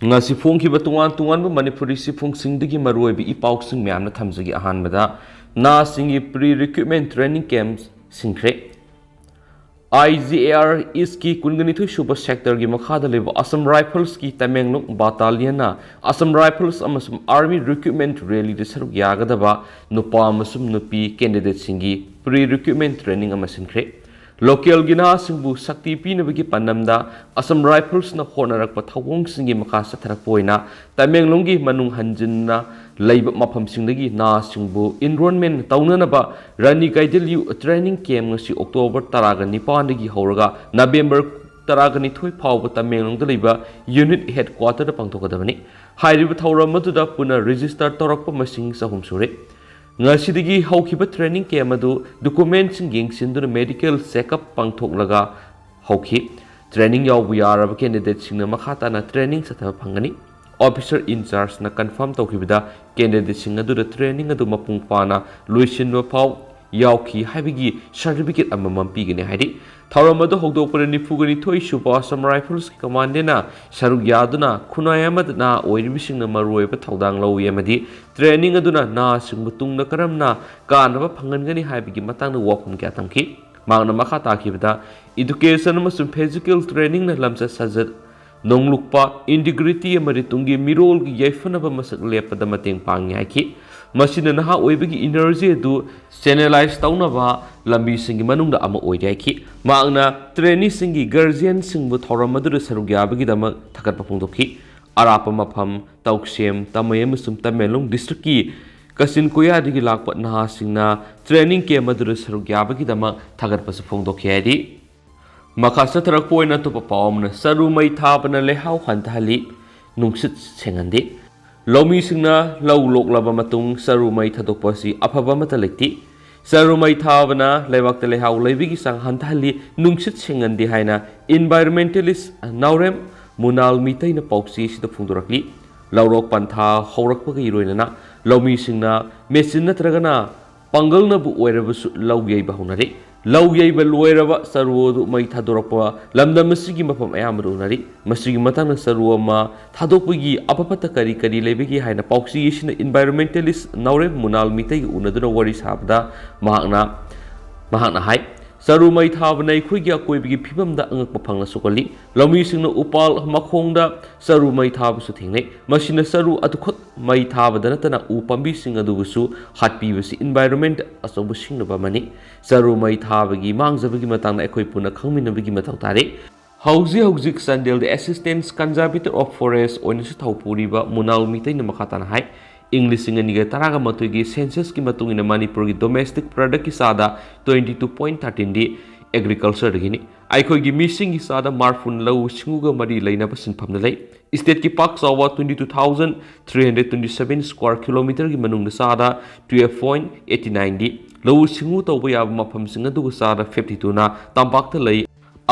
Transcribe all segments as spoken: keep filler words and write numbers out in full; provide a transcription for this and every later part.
ꯉꯁꯤ ꯐꯣꯡꯈꯤꯕ ꯇꯣꯉꯥꯟ ꯇꯣꯉꯥꯟꯕ ꯃꯅꯤꯄꯨꯔꯤ ꯁꯤꯐꯨꯡꯁꯤꯡꯗꯒꯤ ꯃꯔꯨꯑꯣꯏꯕ ꯏ ꯄꯥꯎꯁꯤꯡ ꯃꯌꯥꯝꯅ ꯊꯝꯖꯒꯦ꯫ ꯑꯍꯥꯟꯕꯗ, ꯅꯍꯥꯁꯤꯡꯒꯤ pre recruitment training camp ꯁꯤꯟꯈ꯭ꯔꯦ꯫ I G A R East ꯀꯤ ꯀꯨꯟꯒ ꯅꯤꯊꯣꯏ ꯁꯨꯕ sector ꯒꯤ ꯃꯈꯥꯗ ꯂꯩꯕ Assam Rifles ꯀꯤ ꯇꯃꯦꯡꯂꯣꯡ battalion ꯅ Assam Rifles ꯑꯃꯁꯨꯡ Army recruitment rally ꯗ ꯁꯔꯨꯛ ꯌꯥꯒꯗꯕ ꯅꯨꯄꯥ ꯑꯃꯁꯨꯡ ꯅꯨꯄꯤ candidate ꯁꯤꯡꯒꯤ pre recruitment training ꯑꯃ ꯁꯤꯟꯈ꯭ꯔꯦ꯫ Local ꯒꯤ ꯅꯍꯥꯁꯤꯡꯕꯨ ꯁꯛꯇꯤ ꯄꯤꯅꯕꯒꯤ ꯄꯥꯟꯗꯝꯗ Assam Rifles ꯅ ꯍꯣꯠꯅꯔꯛꯄ ꯊꯧꯑꯣꯡꯁꯤꯡꯒꯤ ꯃꯈꯥ ꯆꯠꯊꯔꯛꯄ ꯑꯣꯏꯅ ꯇꯃꯦꯡꯂꯣꯡꯒꯤ ꯃꯅꯨꯡ ꯍꯟꯖꯤꯟꯅ ꯂꯩꯕ ꯃꯐꯝꯁꯤꯡꯗꯒꯤ ꯅꯍꯥꯁꯤꯡꯕꯨ enrollment ꯇꯧꯅꯅꯕ ꯔꯥꯅꯤ ꯒꯥꯏꯗꯦꯂꯤꯌꯨ training camp ꯉꯁꯤ October ꯇꯔꯥꯒ ꯅꯤꯄꯥꯟꯗꯒꯤ ꯍꯧꯔꯒ November ꯇꯔꯥꯒ ꯅꯤꯊꯣꯏ ꯐꯥꯎꯕ ꯇꯃꯦꯡꯂꯣꯡꯗ ꯂꯩꯕ unit headquarter ꯗ ꯄꯥꯡꯊꯣꯛꯀꯗꯕꯅꯤ꯫ ꯍꯥꯏꯔꯤꯕ ꯊꯧꯔꯝ ꯑꯗꯨꯗ ꯄꯨꯟꯅ register ꯇꯧꯔꯛꯄ ꯃꯁꯤꯡ ꯆꯍꯨꯝ ꯁꯨꯔꯦ꯫ ꯉꯁꯤꯗꯒꯤ ꯍꯧꯈꯤꯕ training camp ꯑꯗꯨ document ꯁꯤꯡ ꯌꯦꯡꯁꯤꯟꯗꯨꯅ medical checkup ꯄꯥꯡꯊꯣꯛꯂꯒ ꯍꯧꯈꯤ꯫ Training ꯌꯥꯎꯕ ꯌꯥꯔꯕ candidate ꯁꯤꯡꯅ ꯃꯈꯥ ꯇꯥꯅ training ꯆꯠꯊꯕ ꯐꯪꯒꯅꯤ꯫ Officer in charge ꯅ confirm ꯇꯧꯈꯤꯕꯗ candidate ꯁꯤꯡ ꯑꯗꯨꯗ training ꯑꯗꯨ ꯃꯄꯨꯡ ꯐꯥꯅ ꯂꯣꯏꯁꯤꯟꯕ ꯐꯥꯎ ꯌꯥꯎꯈꯤ ꯍꯥꯏꯕꯒꯤ certificate ꯑꯃꯃꯝ ꯄꯤꯒꯅꯤ ꯍꯥꯏꯔꯤ꯫ ꯊꯧꯔꯝ ꯑꯗꯨ ꯍꯧꯗꯣꯛꯄꯗ ꯅꯤꯐꯨꯒ ꯅꯤꯊꯣꯏ ꯁꯨꯕ Assam Rifles ꯀꯤ commandant ꯅ ꯁꯔꯨꯛ ꯌꯥꯗꯨꯅ ꯈꯨꯟꯅꯥꯏ ꯑꯃꯗ ꯅꯍꯥ ꯑꯣꯏꯔꯤꯕꯁꯤꯡꯅ ꯃꯔꯨꯑꯣꯏꯕ ꯊꯧꯗꯥꯡ ꯂꯧꯏ ꯑꯃꯗꯤ training ꯑꯗꯨꯅ ꯅꯍꯥꯁꯤꯡꯕꯨ ꯇꯨꯡꯗ ꯀꯔꯝꯅ ꯀꯥꯟꯅꯕ ꯐꯪꯍꯟꯒꯅꯤ ꯍꯥꯏꯕꯒꯤ ꯃꯇꯥꯡꯗ ꯋꯥꯐꯝ ꯀꯌꯥ ꯊꯝꯈꯤ꯫ ꯃꯍꯥꯛꯅ ꯃꯈꯥ ꯇꯥꯈꯤꯕꯗ, education ꯑꯃꯁꯨꯡ physical training ꯅ ꯂꯝꯆꯠ ꯁꯥꯖꯠ, ꯅꯣꯡꯂꯨꯛꯄ, integrity ꯑꯃꯗꯤ ꯇꯨꯡꯒꯤ ꯃꯤꯔꯣꯜꯒꯤ ꯌꯥꯏꯐꯅꯕ ꯃꯁꯛ ꯂꯦꯞꯄꯗ ꯃꯇꯦꯡ ꯄꯥꯡꯏ ꯍꯥꯏꯈꯤ꯫ ꯃꯁꯤꯅ ꯅꯍꯥ ꯑꯣꯏꯕꯒꯤ energy ꯑꯗꯨ channelize ꯇꯧꯅꯕ ꯂꯝꯕꯤꯁꯤꯡꯒꯤ ꯃꯅꯨꯡꯗ ꯑꯃ ꯑꯣꯏꯔꯤ ꯍꯥꯏꯈꯤ꯫ ꯃꯍꯥꯛꯅ trainee ꯁꯤꯡꯒꯤ guardian ꯁꯤꯡꯕꯨ ꯊꯧꯔꯝ ꯑꯗꯨꯗ ꯁꯔꯨꯛ ꯌꯥꯕꯒꯤꯗꯃꯛ ꯊꯥꯒꯠꯄ ꯐꯣꯡꯗꯣꯛꯈꯤ꯫ ꯑꯔꯥꯞꯄ ꯃꯐꯝ, ꯇꯧꯁꯦꯝ, ꯇꯥꯃꯩ ꯑꯃꯁꯨꯡ ꯇꯃꯦꯡꯂꯣꯡ district ꯀꯤ ꯀꯆꯤꯟ ꯀꯣꯌꯥꯗꯒꯤ ꯂꯥꯛꯄ ꯅꯍꯥꯁꯤꯡꯅ training camp ꯑꯗꯨꯗ ꯁꯔꯨꯛ ꯌꯥꯕꯒꯤꯗꯃꯛ ꯊꯥꯒꯠꯄꯁꯨ ꯐꯣꯡꯗꯣꯛꯈꯤ ꯍꯥꯏꯔꯤ꯫ ꯃꯈꯥ ꯆꯠꯊꯔꯛꯄ ꯑꯣꯏꯅ ꯑꯇꯣꯞꯄ ꯄꯥꯎ ꯑꯃꯅ, ꯆꯔꯨ ꯃꯩ ꯊꯥꯕꯅ ꯂꯩꯍꯥꯎ ꯍꯟꯊꯍꯜꯂꯤ, ꯅꯨꯡꯁꯤꯠ ꯁꯦꯡꯍꯟꯗꯦ꯫ ꯂꯧꯃꯤꯁꯤꯡꯅ ꯂꯧ ꯂꯣꯛꯂꯕ ꯃꯇꯨꯡ ꯆꯔꯨ ꯃꯩ ꯊꯥꯗꯣꯛꯄ ꯑꯁꯤ ꯑꯐꯕ ꯑꯃꯠꯇ ꯂꯩꯇꯦ꯫ ꯆꯔꯨ ꯃꯩ ꯊꯥꯕꯅ ꯂꯩꯕꯥꯛꯇ ꯂꯩꯍꯥꯎ ꯂꯩꯕꯒꯤ ꯆꯥꯡ ꯍꯟꯊꯍꯜꯂꯤ, ꯅꯨꯡꯁꯤꯠ ꯁꯦꯡꯍꯟꯗꯦ ꯍꯥꯏꯅ environmentalist ꯅꯥꯎꯔꯦꯝ ꯃꯨꯅꯥꯜ ꯃꯤꯇꯩꯅ ꯄꯥꯎꯆꯦ ꯑꯁꯤꯗ ꯐꯣꯡꯗꯣꯔꯛꯂꯤ꯫ ꯂꯧꯔꯣꯛ ꯄꯟꯊꯥ ꯍꯧꯔꯛꯄꯒ ꯏꯔꯣꯏꯅꯅ ꯂꯧꯃꯤꯁꯤꯡꯅ machine ꯅꯠꯇ꯭ꯔꯒꯅ ꯄꯥꯡꯒꯜꯅꯕꯨ ꯑꯣꯏꯔꯕꯁꯨ ꯂꯧ ꯌꯩꯕ ꯍꯧꯅꯔꯦ꯫ ꯂꯧ ꯌꯩꯕ ꯂꯣꯏꯔꯕ ꯆꯔꯨ ꯑꯗꯨ ꯃꯩ ꯊꯥꯗꯣꯔꯛꯄ ꯂꯝꯗꯝ ꯑꯁꯤꯒꯤ ꯃꯐꯝ ꯑꯌꯥꯝꯕꯗ ꯎꯅꯔꯤ꯫ ꯃꯁꯤꯒꯤ ꯃꯇꯥꯡꯗ ꯆꯔꯨ ꯑꯃ ꯊꯥꯗꯣꯛꯄꯒꯤ ꯑꯐ ꯐꯠꯇ ꯀꯔꯤ ꯀꯔꯤ ꯂꯩꯕꯒꯦ ꯍꯥꯏꯅ ꯄꯥꯎꯆꯦ ꯑꯁꯤꯅ environmentalist ꯅꯥꯎꯔꯦꯝ ꯃꯨꯅꯥꯜ ꯃꯤꯇꯩꯒ ꯎꯅꯗꯨꯅ ꯋꯥꯔꯤ ꯁꯥꯕꯗ ꯃꯍꯥꯛꯅ, ꯃꯍꯥꯛꯅ ꯍꯥꯏ, "ꯆꯔꯨ ꯃꯩ ꯊꯥꯕꯅ ꯑꯩꯈꯣꯏꯒꯤ ꯑꯀꯣꯏꯕꯒꯤ ꯐꯤꯕꯝꯗ ꯑꯉꯛꯄ ꯐꯪꯅ ꯁꯣꯛꯍꯜꯂꯤ꯫ ꯂꯧꯃꯤꯁꯤꯡꯅ ꯎꯄꯥꯜ ꯃꯈꯣꯡꯗ ꯆꯔꯨ ꯃꯩ ꯊꯥꯕꯁꯨ ꯊꯦꯡꯅꯩ꯫ ꯃꯁꯤꯅ ꯆꯔꯨ ꯑꯗꯨꯈꯛ ꯃꯩ ꯊꯥꯕꯗ ꯅꯠꯇꯅ ꯎ ꯄꯥꯝꯕꯤꯁꯤꯡ ꯑꯗꯨꯕꯨꯁꯨ ꯍꯥꯠꯄꯤꯕꯁꯤ environment ꯑꯆꯧꯕ ꯁꯤꯡꯅꯕ ꯑꯃꯅꯤ꯫ ꯆꯔꯨ ꯃꯩ ꯊꯥꯕꯒꯤ ꯃꯥꯡꯖꯕꯒꯤ ꯃꯇꯥꯡꯗ ꯑꯩꯈꯣꯏ ꯄꯨꯟꯅ ꯈꯪꯃꯤꯟꯅꯕꯒꯤ ꯃꯊꯧ ꯇꯥꯔꯤ"꯫ ꯍꯧꯖꯤꯛ ꯍꯧꯖꯤꯛ ꯆꯥꯟꯗꯦꯜꯗ Assistant Conservator of Forest ꯑꯣꯏꯅꯁꯨ ꯊꯧ ꯄꯨꯔꯤꯕ ꯃꯨꯅꯥꯜ ꯃꯤꯇꯩꯅ ꯃꯈꯥ ꯇꯥꯅ ꯍꯥꯏ, "ꯏꯪ ꯂꯤꯁꯤꯡ ꯑꯅꯤꯒ ꯇꯔꯥꯒ ꯃꯥꯊꯣꯏꯒꯤ censusꯀꯤ ꯃꯇꯨꯡ ꯏꯟꯅ ꯃꯅꯤꯄꯨꯔꯒꯤ domestic productꯀꯤ ꯆꯥꯗ twenty two point thirteenꯗꯤ agricultureꯗꯒꯤꯅꯤ꯫ ꯑꯩꯈꯣꯏꯒꯤ ꯃꯤꯁꯤꯡꯒꯤ ꯆꯥꯗ ꯃꯔꯐꯨꯅ ꯂꯧꯎ ꯁꯤꯡꯎꯒ ꯃꯔꯤ ꯂꯩꯅꯕ ꯁꯤꯟꯐꯝꯗ ꯂꯩ꯫ Stateꯀꯤ ꯄꯥꯛ ꯆꯥꯎꯕ twenty two thousand three hundred twenty seven square kilometreꯒꯤ ꯃꯅꯨꯡꯗ ꯆꯥꯗ twelve point eighty nineꯗꯤ ꯂꯧꯎ ꯁꯤꯡꯎ ꯇꯧꯕ ꯌꯥꯕ ꯃꯐꯝꯁꯤꯡ ꯑꯗꯨꯒ ꯆꯥꯗ fifty twoꯅ ꯇꯝꯄꯥꯛꯇ ꯂꯩ꯫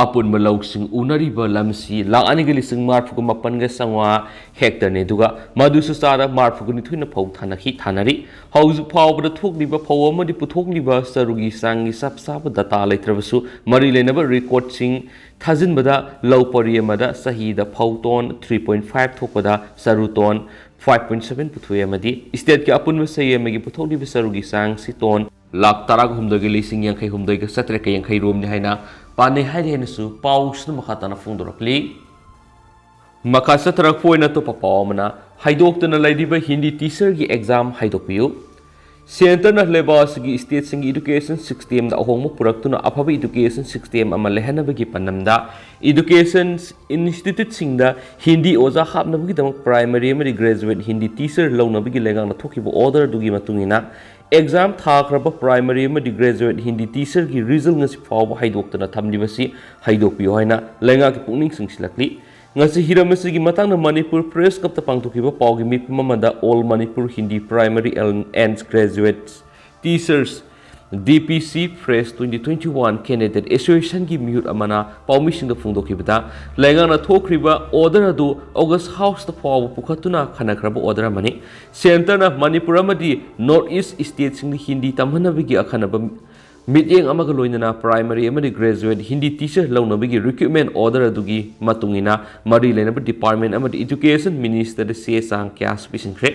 ꯑꯄꯨꯟꯕ ꯂꯧꯁꯤꯡ ꯎꯅꯔꯤꯕ ꯂꯝꯁꯤ ꯂꯥꯈ ꯑꯅꯤꯒ ꯂꯤꯁꯤꯡ ꯃꯔꯤꯐꯨꯒ ꯃꯥꯄꯟꯒ ꯆꯥꯝꯃꯉꯥ hectareꯅꯤ, ꯑꯗꯨꯒ ꯃꯗꯨꯁꯨ ꯆꯥꯗ ꯃꯔꯤꯐꯨꯒ ꯅꯤꯊꯣꯏꯅ ꯐꯧ ꯊꯥꯅꯈꯤ, ꯊꯥꯅꯔꯤ꯫ ꯍꯧꯖꯤꯛ ꯐꯥꯎꯕꯗ ꯊꯣꯛꯂꯤꯕ ꯐꯧ ꯑꯃꯗꯤ ꯄꯨꯊꯣꯛꯂꯤꯕ ꯆꯔꯨꯒꯤ ꯆꯥꯡꯒꯤ ꯆꯞ ꯆꯥꯕ data ꯂꯩꯇ꯭ꯔꯕꯁꯨ, ꯃꯔꯤ ꯂꯩꯅꯕ recordꯁꯤꯡ ꯊꯥꯖꯤꯟꯕꯗ ꯂꯧ ꯄꯔꯤ ꯑꯃꯗ ꯆꯍꯤꯗ ꯐꯧ ton three point five ꯊꯣꯛꯄꯗ ꯆꯔꯨ ton five point seven ꯄꯨꯊꯣꯛꯏ ꯑꯃꯗꯤ stateꯀꯤ ꯑꯄꯨꯟꯕ ꯆꯍꯤ ꯑꯃꯒꯤ ꯄꯨꯊꯣꯛꯂꯤꯕ ꯆꯔꯨꯒꯤ ꯆꯥꯡꯁꯤ ton ꯂꯥꯈ ꯇꯔꯥꯍꯨꯝꯗꯣꯏꯒ ꯂꯤꯁꯤꯡ ꯌꯥꯡꯈꯩ ꯍꯨꯝꯗꯣꯏꯒ ꯆꯥꯇ꯭ꯔꯦꯠꯀ ꯌꯥꯡꯈꯩ ꯔꯣꯝꯅꯤ ꯍꯥꯏꯅ ꯄꯥꯅꯩ ꯍꯥꯏꯔꯤ ꯍꯥꯏꯅꯁꯨ ꯄꯥꯎꯁꯤꯅ ꯃꯈꯥ ꯇꯥꯅ ꯐꯣꯡꯗꯣꯔꯛꯂꯤ꯫ ꯃꯈꯥ ꯆꯠꯊꯔꯛꯄ ꯑꯣꯏꯅ ꯑꯇꯣꯞꯄ ꯄꯥꯎ ꯑꯃꯅ, ꯍꯥꯏꯗꯣꯛꯇꯅ ꯂꯩꯔꯤꯕ ꯍꯤꯟꯗꯤ teacherꯒꯤ exam ꯍꯥꯏꯗꯣꯛꯄꯤꯌꯨ꯫ Centreꯅ ꯂꯩꯕꯥꯛ ꯑꯁꯤꯒꯤ stateꯁꯤꯡꯒꯤ education systemꯗ ꯑꯍꯣꯡꯕ ꯄꯨꯔꯛꯇꯨꯅ ꯑꯐꯕ education system ꯑꯃ ꯂꯩꯍꯟꯅꯕꯒꯤ ꯄꯥꯟꯗꯝꯗ education instituteꯁꯤꯡꯗ ꯍꯤꯟꯗꯤ ꯑꯣꯖꯥ ꯍꯥꯞꯅꯕꯒꯤꯗꯃꯛ primary ꯑꯃꯗꯤ graduate ꯍꯤꯟꯗꯤ teacher ꯂꯧꯅꯕꯒꯤ ꯂꯩꯉꯥꯛꯅ ꯊꯣꯛꯈꯤꯕ order ꯑꯗꯨꯒꯤ ꯃꯇꯨꯡ ꯏꯟꯅ, exam ꯊꯥꯈ꯭ꯔꯕ primary ꯑꯃꯗꯤ graduate ꯍꯤꯟꯗꯤ teacherꯒꯤ result ꯉꯁꯤ ꯐꯥꯎꯕ ꯍꯥꯏꯗꯣꯛꯇꯅ ꯊꯝꯂꯤꯕꯁꯤ ꯍꯥꯏꯗꯣꯛꯄꯤꯌꯨ ꯍꯥꯏꯅ ꯂꯩꯉꯥꯛꯀꯤ ꯄꯨꯛꯅꯤꯡ ꯆꯤꯡꯁꯤꯜꯂꯛꯂꯤ꯫ ꯉꯁꯤ ꯍꯤꯔꯝ ꯑꯁꯤꯒꯤ ꯃꯇꯥꯡꯗ ꯃꯅꯤꯄꯨꯔ Press Clubꯇ ꯄꯥꯡꯊꯣꯛꯈꯤꯕ ꯄꯥꯎꯒꯤ ꯃꯤꯐꯝ ꯑꯃꯗ All Manipur Hindi Primary and Graduate Teachers, D P C Fresh twenty twenty-one Candidate Associationꯒꯤ ꯃꯤꯍꯨꯠ ꯑꯃꯅ ꯄꯥꯎꯃꯤꯁꯤꯡꯗ ꯐꯣꯡꯗꯣꯛꯈꯤꯕꯗ, ꯂꯩꯉꯥꯛꯅ ꯊꯣꯛꯈ꯭ꯔꯤꯕ order ꯑꯗꯨ August Houseꯇ ꯐꯥꯎꯕ ꯄꯨꯈꯠꯇꯨꯅ ꯈꯟꯅꯈ꯭ꯔꯕ order ꯑꯃꯅꯤ꯫ Centreꯅ ꯃꯅꯤꯄꯨꯔ ꯑꯃꯗꯤ North East stateꯁꯤꯡꯗ ꯍꯤꯟꯗꯤ ꯇꯝꯍꯟꯅꯕꯒꯤ ꯑꯈꯟꯅꯕ ꯃꯤꯠꯌꯦꯡ ꯑꯃꯒ ꯂꯣꯏꯅꯅ primary ꯑꯃꯗꯤ graduate Hindi teacher ꯂꯧꯅꯕꯒꯤ recruitment order ꯑꯗꯨꯒꯤ ꯃꯇꯨꯡ ꯏꯟꯅ ꯃꯔꯤ ꯂꯩꯅꯕ department ꯑꯃꯗꯤ education ministerꯗ ꯆꯦ ꯆꯥꯡ ꯀꯌꯥꯁꯨ ꯄꯤꯁꯤꯟꯈ꯭ꯔꯦ꯫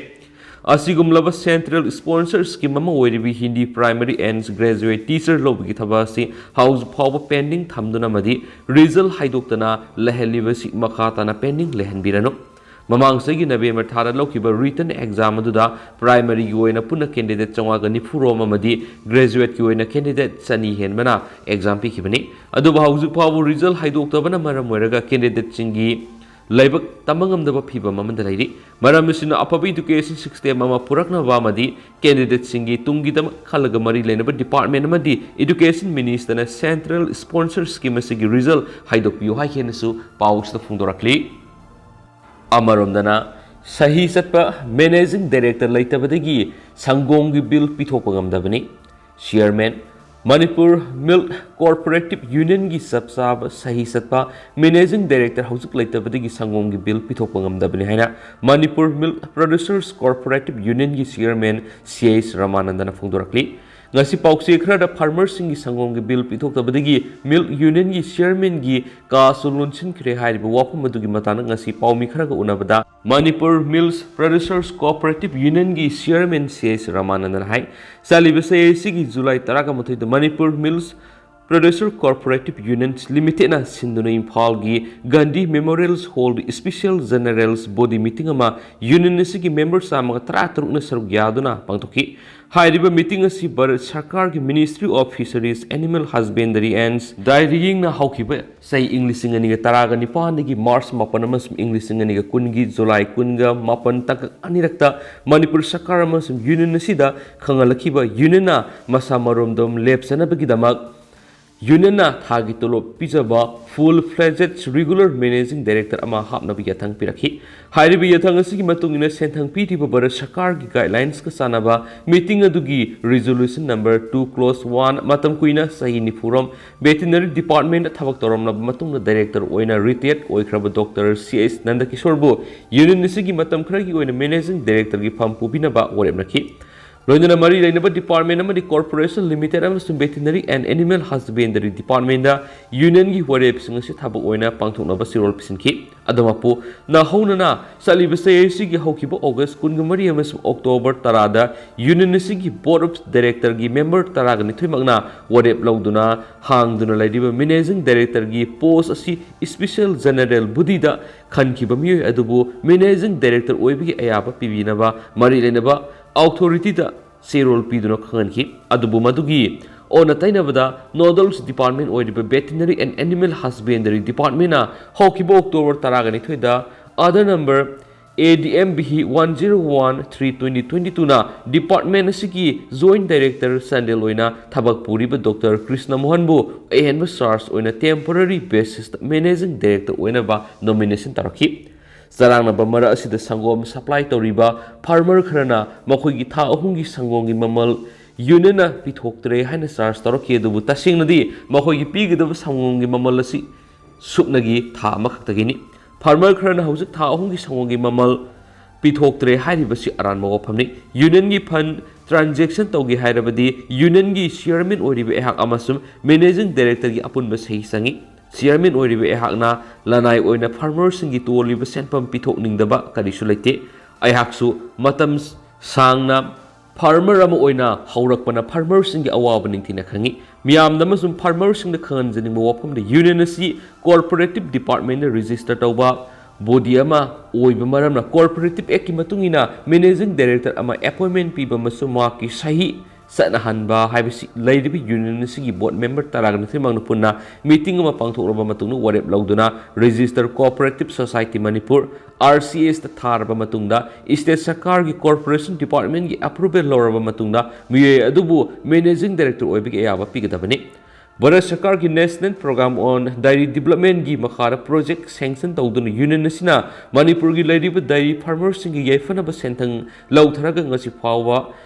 ꯑꯁꯤꯒꯨꯝꯂꯕ central sponsor scheme ꯑꯃ ꯑꯣꯏꯔꯤꯕ Hindi primary and graduate teacher ꯂꯧꯕꯒꯤ ꯊꯕꯛ ꯑꯁꯤ ꯍꯧꯖꯤꯛ ꯐꯥꯎꯕ pending ꯊꯝꯗꯨꯅ ꯑꯃꯗꯤ result ꯍꯥꯏꯗꯣꯛꯇꯅ ꯂꯩꯍꯜꯂꯤꯕꯁꯤ ꯃꯈꯥ ꯇꯥꯅ pending ꯂꯩꯍꯟꯕꯤꯔꯅꯨ꯫ ꯃꯃꯥꯡ ꯆꯍꯤꯒꯤ November ꯊꯥꯗ ꯂꯧꯈꯤꯕ written exam ꯑꯗꯨꯗ primaryꯒꯤ ꯑꯣꯏꯅ ꯄꯨꯟꯅ candidate ꯆꯥꯝꯃꯉꯥꯒ ꯅꯤꯐꯨ ꯔꯣꯝ ꯑꯃꯗꯤ graduateꯀꯤ ꯑꯣꯏꯅ candidate ꯆꯅꯤ ꯍꯦꯟꯕꯅ exam ꯄꯤꯈꯤꯕꯅꯤ꯫ ꯑꯗꯨꯕꯨ ꯍꯧꯖꯤꯛ ꯐꯥꯎꯕ result ꯍꯥꯏꯗꯣꯛꯇꯕꯅ ꯃꯔꯝ ꯑꯣꯏꯔꯒ candidateꯁꯤꯡꯒꯤ ꯂꯥꯏꯕꯛ ꯇꯝꯕ ꯉꯝꯗꯕ ꯐꯤꯚꯝ ꯑꯃꯗ ꯂꯩꯔꯤ꯫ ꯃꯔꯝ ꯑꯁꯤꯅ ꯑꯐꯕ education system ꯑꯃ ꯄꯨꯔꯛꯅꯕ ꯑꯃꯗꯤ candidateꯁꯤꯡꯒꯤ ꯇꯨꯡꯒꯤꯗꯃꯛ ꯈꯜꯂꯒ ꯃꯔꯤ ꯂꯩꯅꯕ department ꯑꯃꯗꯤ education ministerꯅ central sponsor scheme ꯑꯁꯤꯒꯤ result ꯍꯥꯏꯗꯣꯛꯄꯤꯌꯨ ꯍꯥꯏꯈꯤꯅꯁꯨ ꯄꯥꯎꯁꯤꯗ ꯐꯣꯡꯗꯣꯔꯛꯂꯤ꯫ ꯑꯃꯔꯣꯝꯗꯅ ꯁꯍꯤ ꯆꯠꯄ managing director ꯂꯩꯇꯕꯗꯒꯤ ꯁꯪꯒꯣꯝꯒꯤ bill ꯄꯤꯊꯣꯛꯄ ꯉꯝꯗꯕꯅꯤ꯫ Chairman, Manipur Milk Cooperative Unionꯒꯤ ꯆꯞ ꯆꯥꯕ ꯁꯍꯤ ꯆꯠꯄ managing director ꯍꯧꯖꯤꯛ ꯂꯩꯇꯕꯗꯒꯤ ꯁꯪꯒꯣꯝꯒꯤ bill ꯄꯤꯊꯣꯛꯄ ꯉꯝꯗꯕꯅꯤ ꯍꯥꯏꯅ Manipur Milk Producers Cooperative Unionꯒꯤ chairman C H ꯔꯃꯥꯅꯟꯗꯅ ꯐꯣꯡꯗꯣꯔꯛꯂꯤ꯫ ꯉꯁꯤ ꯄꯥꯎꯆꯦ ꯈꯔꯗ farmerꯁꯤꯡꯒꯤ ꯁꯪꯒꯣꯝꯒꯤ bill ꯄꯤꯊꯣꯛꯇꯕꯗꯒꯤ milk unionꯒꯤ chairmanꯒꯤ ꯀꯥꯁꯨ ꯂꯣꯟꯁꯤꯟꯈ꯭ꯔꯦ ꯍꯥꯏꯔꯤꯕ ꯋꯥꯐꯝ ꯑꯗꯨꯒꯤ ꯃꯇꯥꯡꯗ ꯉꯁꯤ ꯄꯥꯎꯃꯤ ꯈꯔꯒ ꯎꯅꯕꯗ Manipur Milk Producers Cooperative Unionꯒꯤ chairman C H ꯔꯃꯥꯅꯟꯗꯅ ꯍꯥꯏ, ꯆꯠꯂꯤꯕ ꯆꯍꯤ ꯑꯁꯤꯒꯤ July ꯇꯔꯥꯒ ꯃꯥꯊꯣꯏꯗ Manipur Milk Producer Cooperative Union's Limitedꯅ ꯁꯤꯟꯗꯨꯅ ꯏꯝꯐꯥꯜꯒꯤ Gandhi Memorial Hallꯗ special general body meeting ꯑꯃ union ꯑꯁꯤꯒꯤ member ꯆꯥꯝꯃꯒ ꯇꯔꯥ ꯇꯔꯨꯛꯅ ꯁꯔꯨꯛ ꯌꯥꯗꯨꯅ ꯄꯥꯡꯊꯣꯛꯈꯤ꯫ ꯍꯥꯏꯔꯤꯕ meeting ꯑꯁꯤ ꯚꯥꯔꯠ ꯁꯔꯀꯥꯔꯒꯤ Ministry of Fisheries, Animal Husbandry and Dairyingꯅ ꯍꯧꯈꯤꯕ ꯆꯍꯤ ꯏꯪ ꯂꯤꯁꯤꯡ ꯑꯅꯤꯒ ꯇꯔꯥꯒ ꯅꯤꯄꯥꯟꯗꯒꯤ March ꯃꯥꯄꯟ ꯑꯃꯁꯨꯡ ꯏꯪ ꯂꯤꯁꯤꯡ ꯑꯅꯤꯒ ꯀꯨꯟꯒꯤ July ꯀꯨꯟꯒ ꯃꯥꯄꯟ ꯇꯥꯡꯀꯛ ꯑꯅꯤꯔꯛꯇ ꯃꯅꯤꯄꯨꯔ ꯁꯔꯀꯥꯔ ꯑꯃꯁꯨꯡ union ꯑꯁꯤꯗ ꯈꯪꯍꯜꯂꯛꯈꯤꯕ unionꯅ ꯃꯁꯥ ꯃꯔꯣꯝꯗꯣꯝ ꯂꯦꯞꯆꯅꯕꯒꯤꯗꯃꯛ unionꯅ ꯊꯥꯒꯤ ꯇꯣꯂꯣꯞ ꯄꯤꯖꯕ full fledged regular managing director ꯑꯃ ꯍꯥꯞꯅꯕ ꯌꯥꯊꯪ ꯄꯤꯔꯛꯈꯤ꯫ ꯍꯥꯏꯔꯤꯕ ꯌꯥꯊꯪ ꯑꯁꯤꯒꯤ ꯃꯇꯨꯡ ꯏꯟꯅ ꯁꯦꯟꯊꯪ ꯄꯤꯔꯤꯕ ꯚꯥꯔꯠ ꯁꯔꯀꯥꯔꯒꯤ guidelinesꯀ ꯆꯥꯟꯅꯕ meeting ꯑꯗꯨꯒꯤ resolution number two clause one ꯃꯇꯝ ꯀꯨꯏꯅ ꯆꯍꯤ ꯅꯤꯐꯨ ꯔꯣꯝ veterinary departmentꯇ ꯊꯕꯛ ꯇꯧꯔꯝꯂꯕ ꯃꯇꯨꯡꯗ director ꯑꯣꯏꯅ retired ꯑꯣꯏꯈ꯭ꯔꯕ Doctor C H ꯅꯟꯗꯀꯤꯁꯣꯔꯕꯨ union ꯑꯁꯤꯒꯤ ꯃꯇꯝ ꯈꯔꯒꯤ ꯑꯣꯏꯅ managing directorꯒꯤ ꯐꯝ ꯄꯨꯕꯤꯅꯕ ꯋꯥꯔꯦꯞꯅꯈꯤ꯫ ꯂꯣꯏꯅꯅ ꯃꯔꯤ ꯂꯩꯅꯕ department ꯑꯃꯗꯤ corporation limited ꯑꯃꯁꯨꯡ Veterinary and Animal Husbandry Departmentꯗ unionꯒꯤ ꯋꯥꯔꯦꯞꯁꯤꯡ ꯑꯁꯤ ꯊꯕꯛ ꯑꯣꯏꯅ ꯄꯥꯡꯊꯣꯛꯅꯕ ꯆꯦꯔꯣꯜ ꯄꯤꯁꯤꯟꯈꯤ꯫ ꯑꯗꯨꯃꯛꯄꯨ, ꯅꯧꯍꯧꯅꯅ ꯆꯠꯂꯤꯕ ꯆꯍꯤ ꯑꯁꯤꯒꯤ ꯍꯧꯈꯤꯕ August ꯀꯨꯟꯃꯔꯤ ꯑꯃꯁꯨꯡ October ꯇꯔꯥꯗ union ꯑꯁꯤꯒꯤ board of directorꯒꯤ member ꯇꯔꯥꯅꯤꯊꯣꯏꯃꯛꯅ ꯋꯥꯔꯦꯞ ꯂꯧꯗꯨꯅ ꯍꯥꯡꯗꯨꯅ ꯂꯩꯔꯤꯕ managing directorꯒꯤ post ꯑꯁꯤ special general bodyꯗ ꯈꯟꯈꯤꯕ ꯃꯤꯑꯣꯏ ꯑꯗꯨꯕꯨ managing director ꯑꯣꯏꯕꯒꯤ ꯑꯌꯥꯕ ꯄꯤꯕꯤꯅꯕ ꯃꯔꯤ ꯂꯩꯅꯕ authorityꯗ ꯆꯦꯔꯣꯜ ꯄꯤꯗꯨꯅ ꯈꯪꯍꯟꯈꯤ꯫ ꯑꯗꯨꯕꯨ ꯃꯗꯨꯒꯤ ꯑꯣꯟꯅ ꯇꯩꯅꯕꯗ, nodal department ꯑꯣꯏꯔꯤꯕ Veterinary and Animal Husbandry Departmentꯅ ꯍꯧꯈꯤꯕ October ꯇꯔꯥꯅꯤꯊꯣꯏꯗ order number A D M B one zero one three twenty twenty twoꯅ department ꯑꯁꯤꯒꯤ joint director ꯆꯥꯟꯗꯦꯜ ꯑꯣꯏꯅ ꯊꯕꯛ ꯄꯨꯔꯤꯕ Doctor ꯀ꯭ꯔꯤꯁꯅ ꯃꯣꯍꯟꯕꯨ ꯑꯍꯦꯟꯕ charge ꯑꯣꯏꯅ temporary basisꯇ managing director ꯑꯣꯏꯅꯕ nomination ꯇꯧꯔꯛꯈꯤ꯫ ꯆꯔꯥꯡꯅꯕ ꯃꯔꯛ ꯑꯁꯤꯗ ꯁꯪꯒꯣꯝ supply ꯇꯧꯔꯤꯕ farmer ꯈꯔꯅ ꯃꯈꯣꯏꯒꯤ ꯊꯥ ꯑꯍꯨꯝꯒꯤ ꯁꯪꯒꯣꯝꯒꯤ ꯃꯃꯜ unionꯅ ꯄꯤꯊꯣꯛꯇ꯭ꯔꯦ ꯍꯥꯏꯅ charge ꯇꯧꯔꯛꯈꯤ, ꯑꯗꯨꯕꯨ ꯇꯁꯦꯡꯅꯗꯤ ꯃꯈꯣꯏꯒꯤ ꯄꯤꯒꯗꯕ ꯁꯪꯒꯣꯝꯒꯤ ꯃꯃꯜ ꯑꯁꯤ ꯁꯨꯞꯅꯒꯤ ꯊꯥ ꯑꯃꯈꯛꯇꯒꯤꯅꯤ꯫ Farmer ꯈꯔꯅ ꯍꯧꯖꯤꯛ ꯊꯥ ꯑꯍꯨꯝꯒꯤ ꯁꯪꯒꯣꯝꯒꯤ ꯃꯃꯜ ꯄꯤꯊꯣꯛꯇ꯭ꯔꯦ ꯍꯥꯏꯔꯤꯕꯁꯤ ꯑꯔꯥꯟꯕ ꯋꯥꯐꯝꯅꯤ꯫ Unionꯒꯤ fund transaction ꯇꯧꯒꯦ ꯍꯥꯏꯔꯕꯗꯤ unionꯒꯤ chairman ꯑꯣꯏꯔꯤꯕ ꯑꯩꯍꯥꯛ ꯑꯃꯁꯨꯡ managing directorꯒꯤ ꯑꯄꯨꯟꯕ ꯁꯍꯤ ꯆꯪꯏ꯫ Chairman ꯑꯣꯏꯔꯤꯕ ꯑꯩꯍꯥꯛꯅ ꯂꯅꯥꯏ ꯑꯣꯏꯅ farmerꯁꯤꯡꯒꯤ ꯇꯣꯜꯂꯤꯕ ꯁꯦꯟꯐꯝ ꯄꯤꯊꯣꯛꯅꯤꯡꯗꯕ ꯀꯔꯤꯁꯨ ꯂꯩꯇꯦ꯫ ꯑꯩꯍꯥꯛꯁꯨ ꯃꯇꯝ ꯁꯥꯡꯅ farmer ꯑꯃ ꯑꯣꯏꯅ ꯍꯧꯔꯛꯄꯅ farmerꯁꯤꯡꯒꯤ ꯑꯋꯥꯕ ꯅꯤꯡꯊꯤꯅ ꯈꯪꯏ꯫ ꯃꯤꯌꯥꯝꯗ ꯑꯃꯁꯨꯡ farmerꯁꯤꯡꯗ ꯈꯪꯍꯟꯖꯅꯤꯡꯕ ꯋꯥꯐꯝꯗꯤ, union ꯑꯁꯤ cooperative departmentꯅ register ꯇꯧꯕ body ꯑꯃ ꯑꯣꯏꯕ ꯃꯔꯝꯅ, Cooperative Actꯀꯤ ꯃꯇꯨꯡ ꯏꯟꯅ managing director ꯑꯃ appointment ꯄꯤꯕ ꯑꯃꯁꯨꯡ ꯃꯍꯥꯛꯀꯤ ꯁꯍꯤ ꯆꯠꯅꯍꯟꯕ ꯍꯥꯏꯕꯁꯤ ꯂꯩꯔꯤꯕ union ꯑꯁꯤꯒꯤ board member ꯇꯔꯥꯅꯤꯊꯣꯏꯃꯛꯅ ꯄꯨꯟꯅ meeting ꯑꯃ ꯄꯥꯡꯊꯣꯛꯂꯕ ꯃꯇꯨꯡꯗ ꯋꯥꯔꯦꯞ ꯂꯧꯗꯨꯅ Register Cooperative Society Manipur, R C S ꯇ ꯊꯥꯔꯕ ꯃꯇꯨꯡꯗ, state ꯁꯔꯀꯥꯔꯒꯤ corporation departmentꯀꯤ approval ꯂꯧꯔꯕ ꯃꯇꯨꯡꯗ, ꯃꯤꯑꯣꯏ ꯑꯗꯨꯕꯨ managing director ꯑꯣꯏꯕꯒꯤ ꯑꯌꯥꯕ ꯄꯤꯒꯗꯕꯅꯤ꯫ ꯚꯥꯔꯠ ꯁꯔꯀꯥꯔꯒꯤ National Program on Dairy Developmentꯀꯤ ꯃꯈꯥꯗ project sanction ꯇꯧꯗꯨꯅ union ꯑꯁꯤꯅ ꯃꯅꯤꯄꯨꯔꯒꯤ ꯂꯩꯔꯤꯕ dairy farmerꯁꯤꯡꯒꯤ ꯌꯥꯏꯐꯅꯕ ꯁꯦꯟꯊꯪ ꯂꯧꯊꯔꯒ ꯉꯁꯤ ꯐꯥꯎꯕ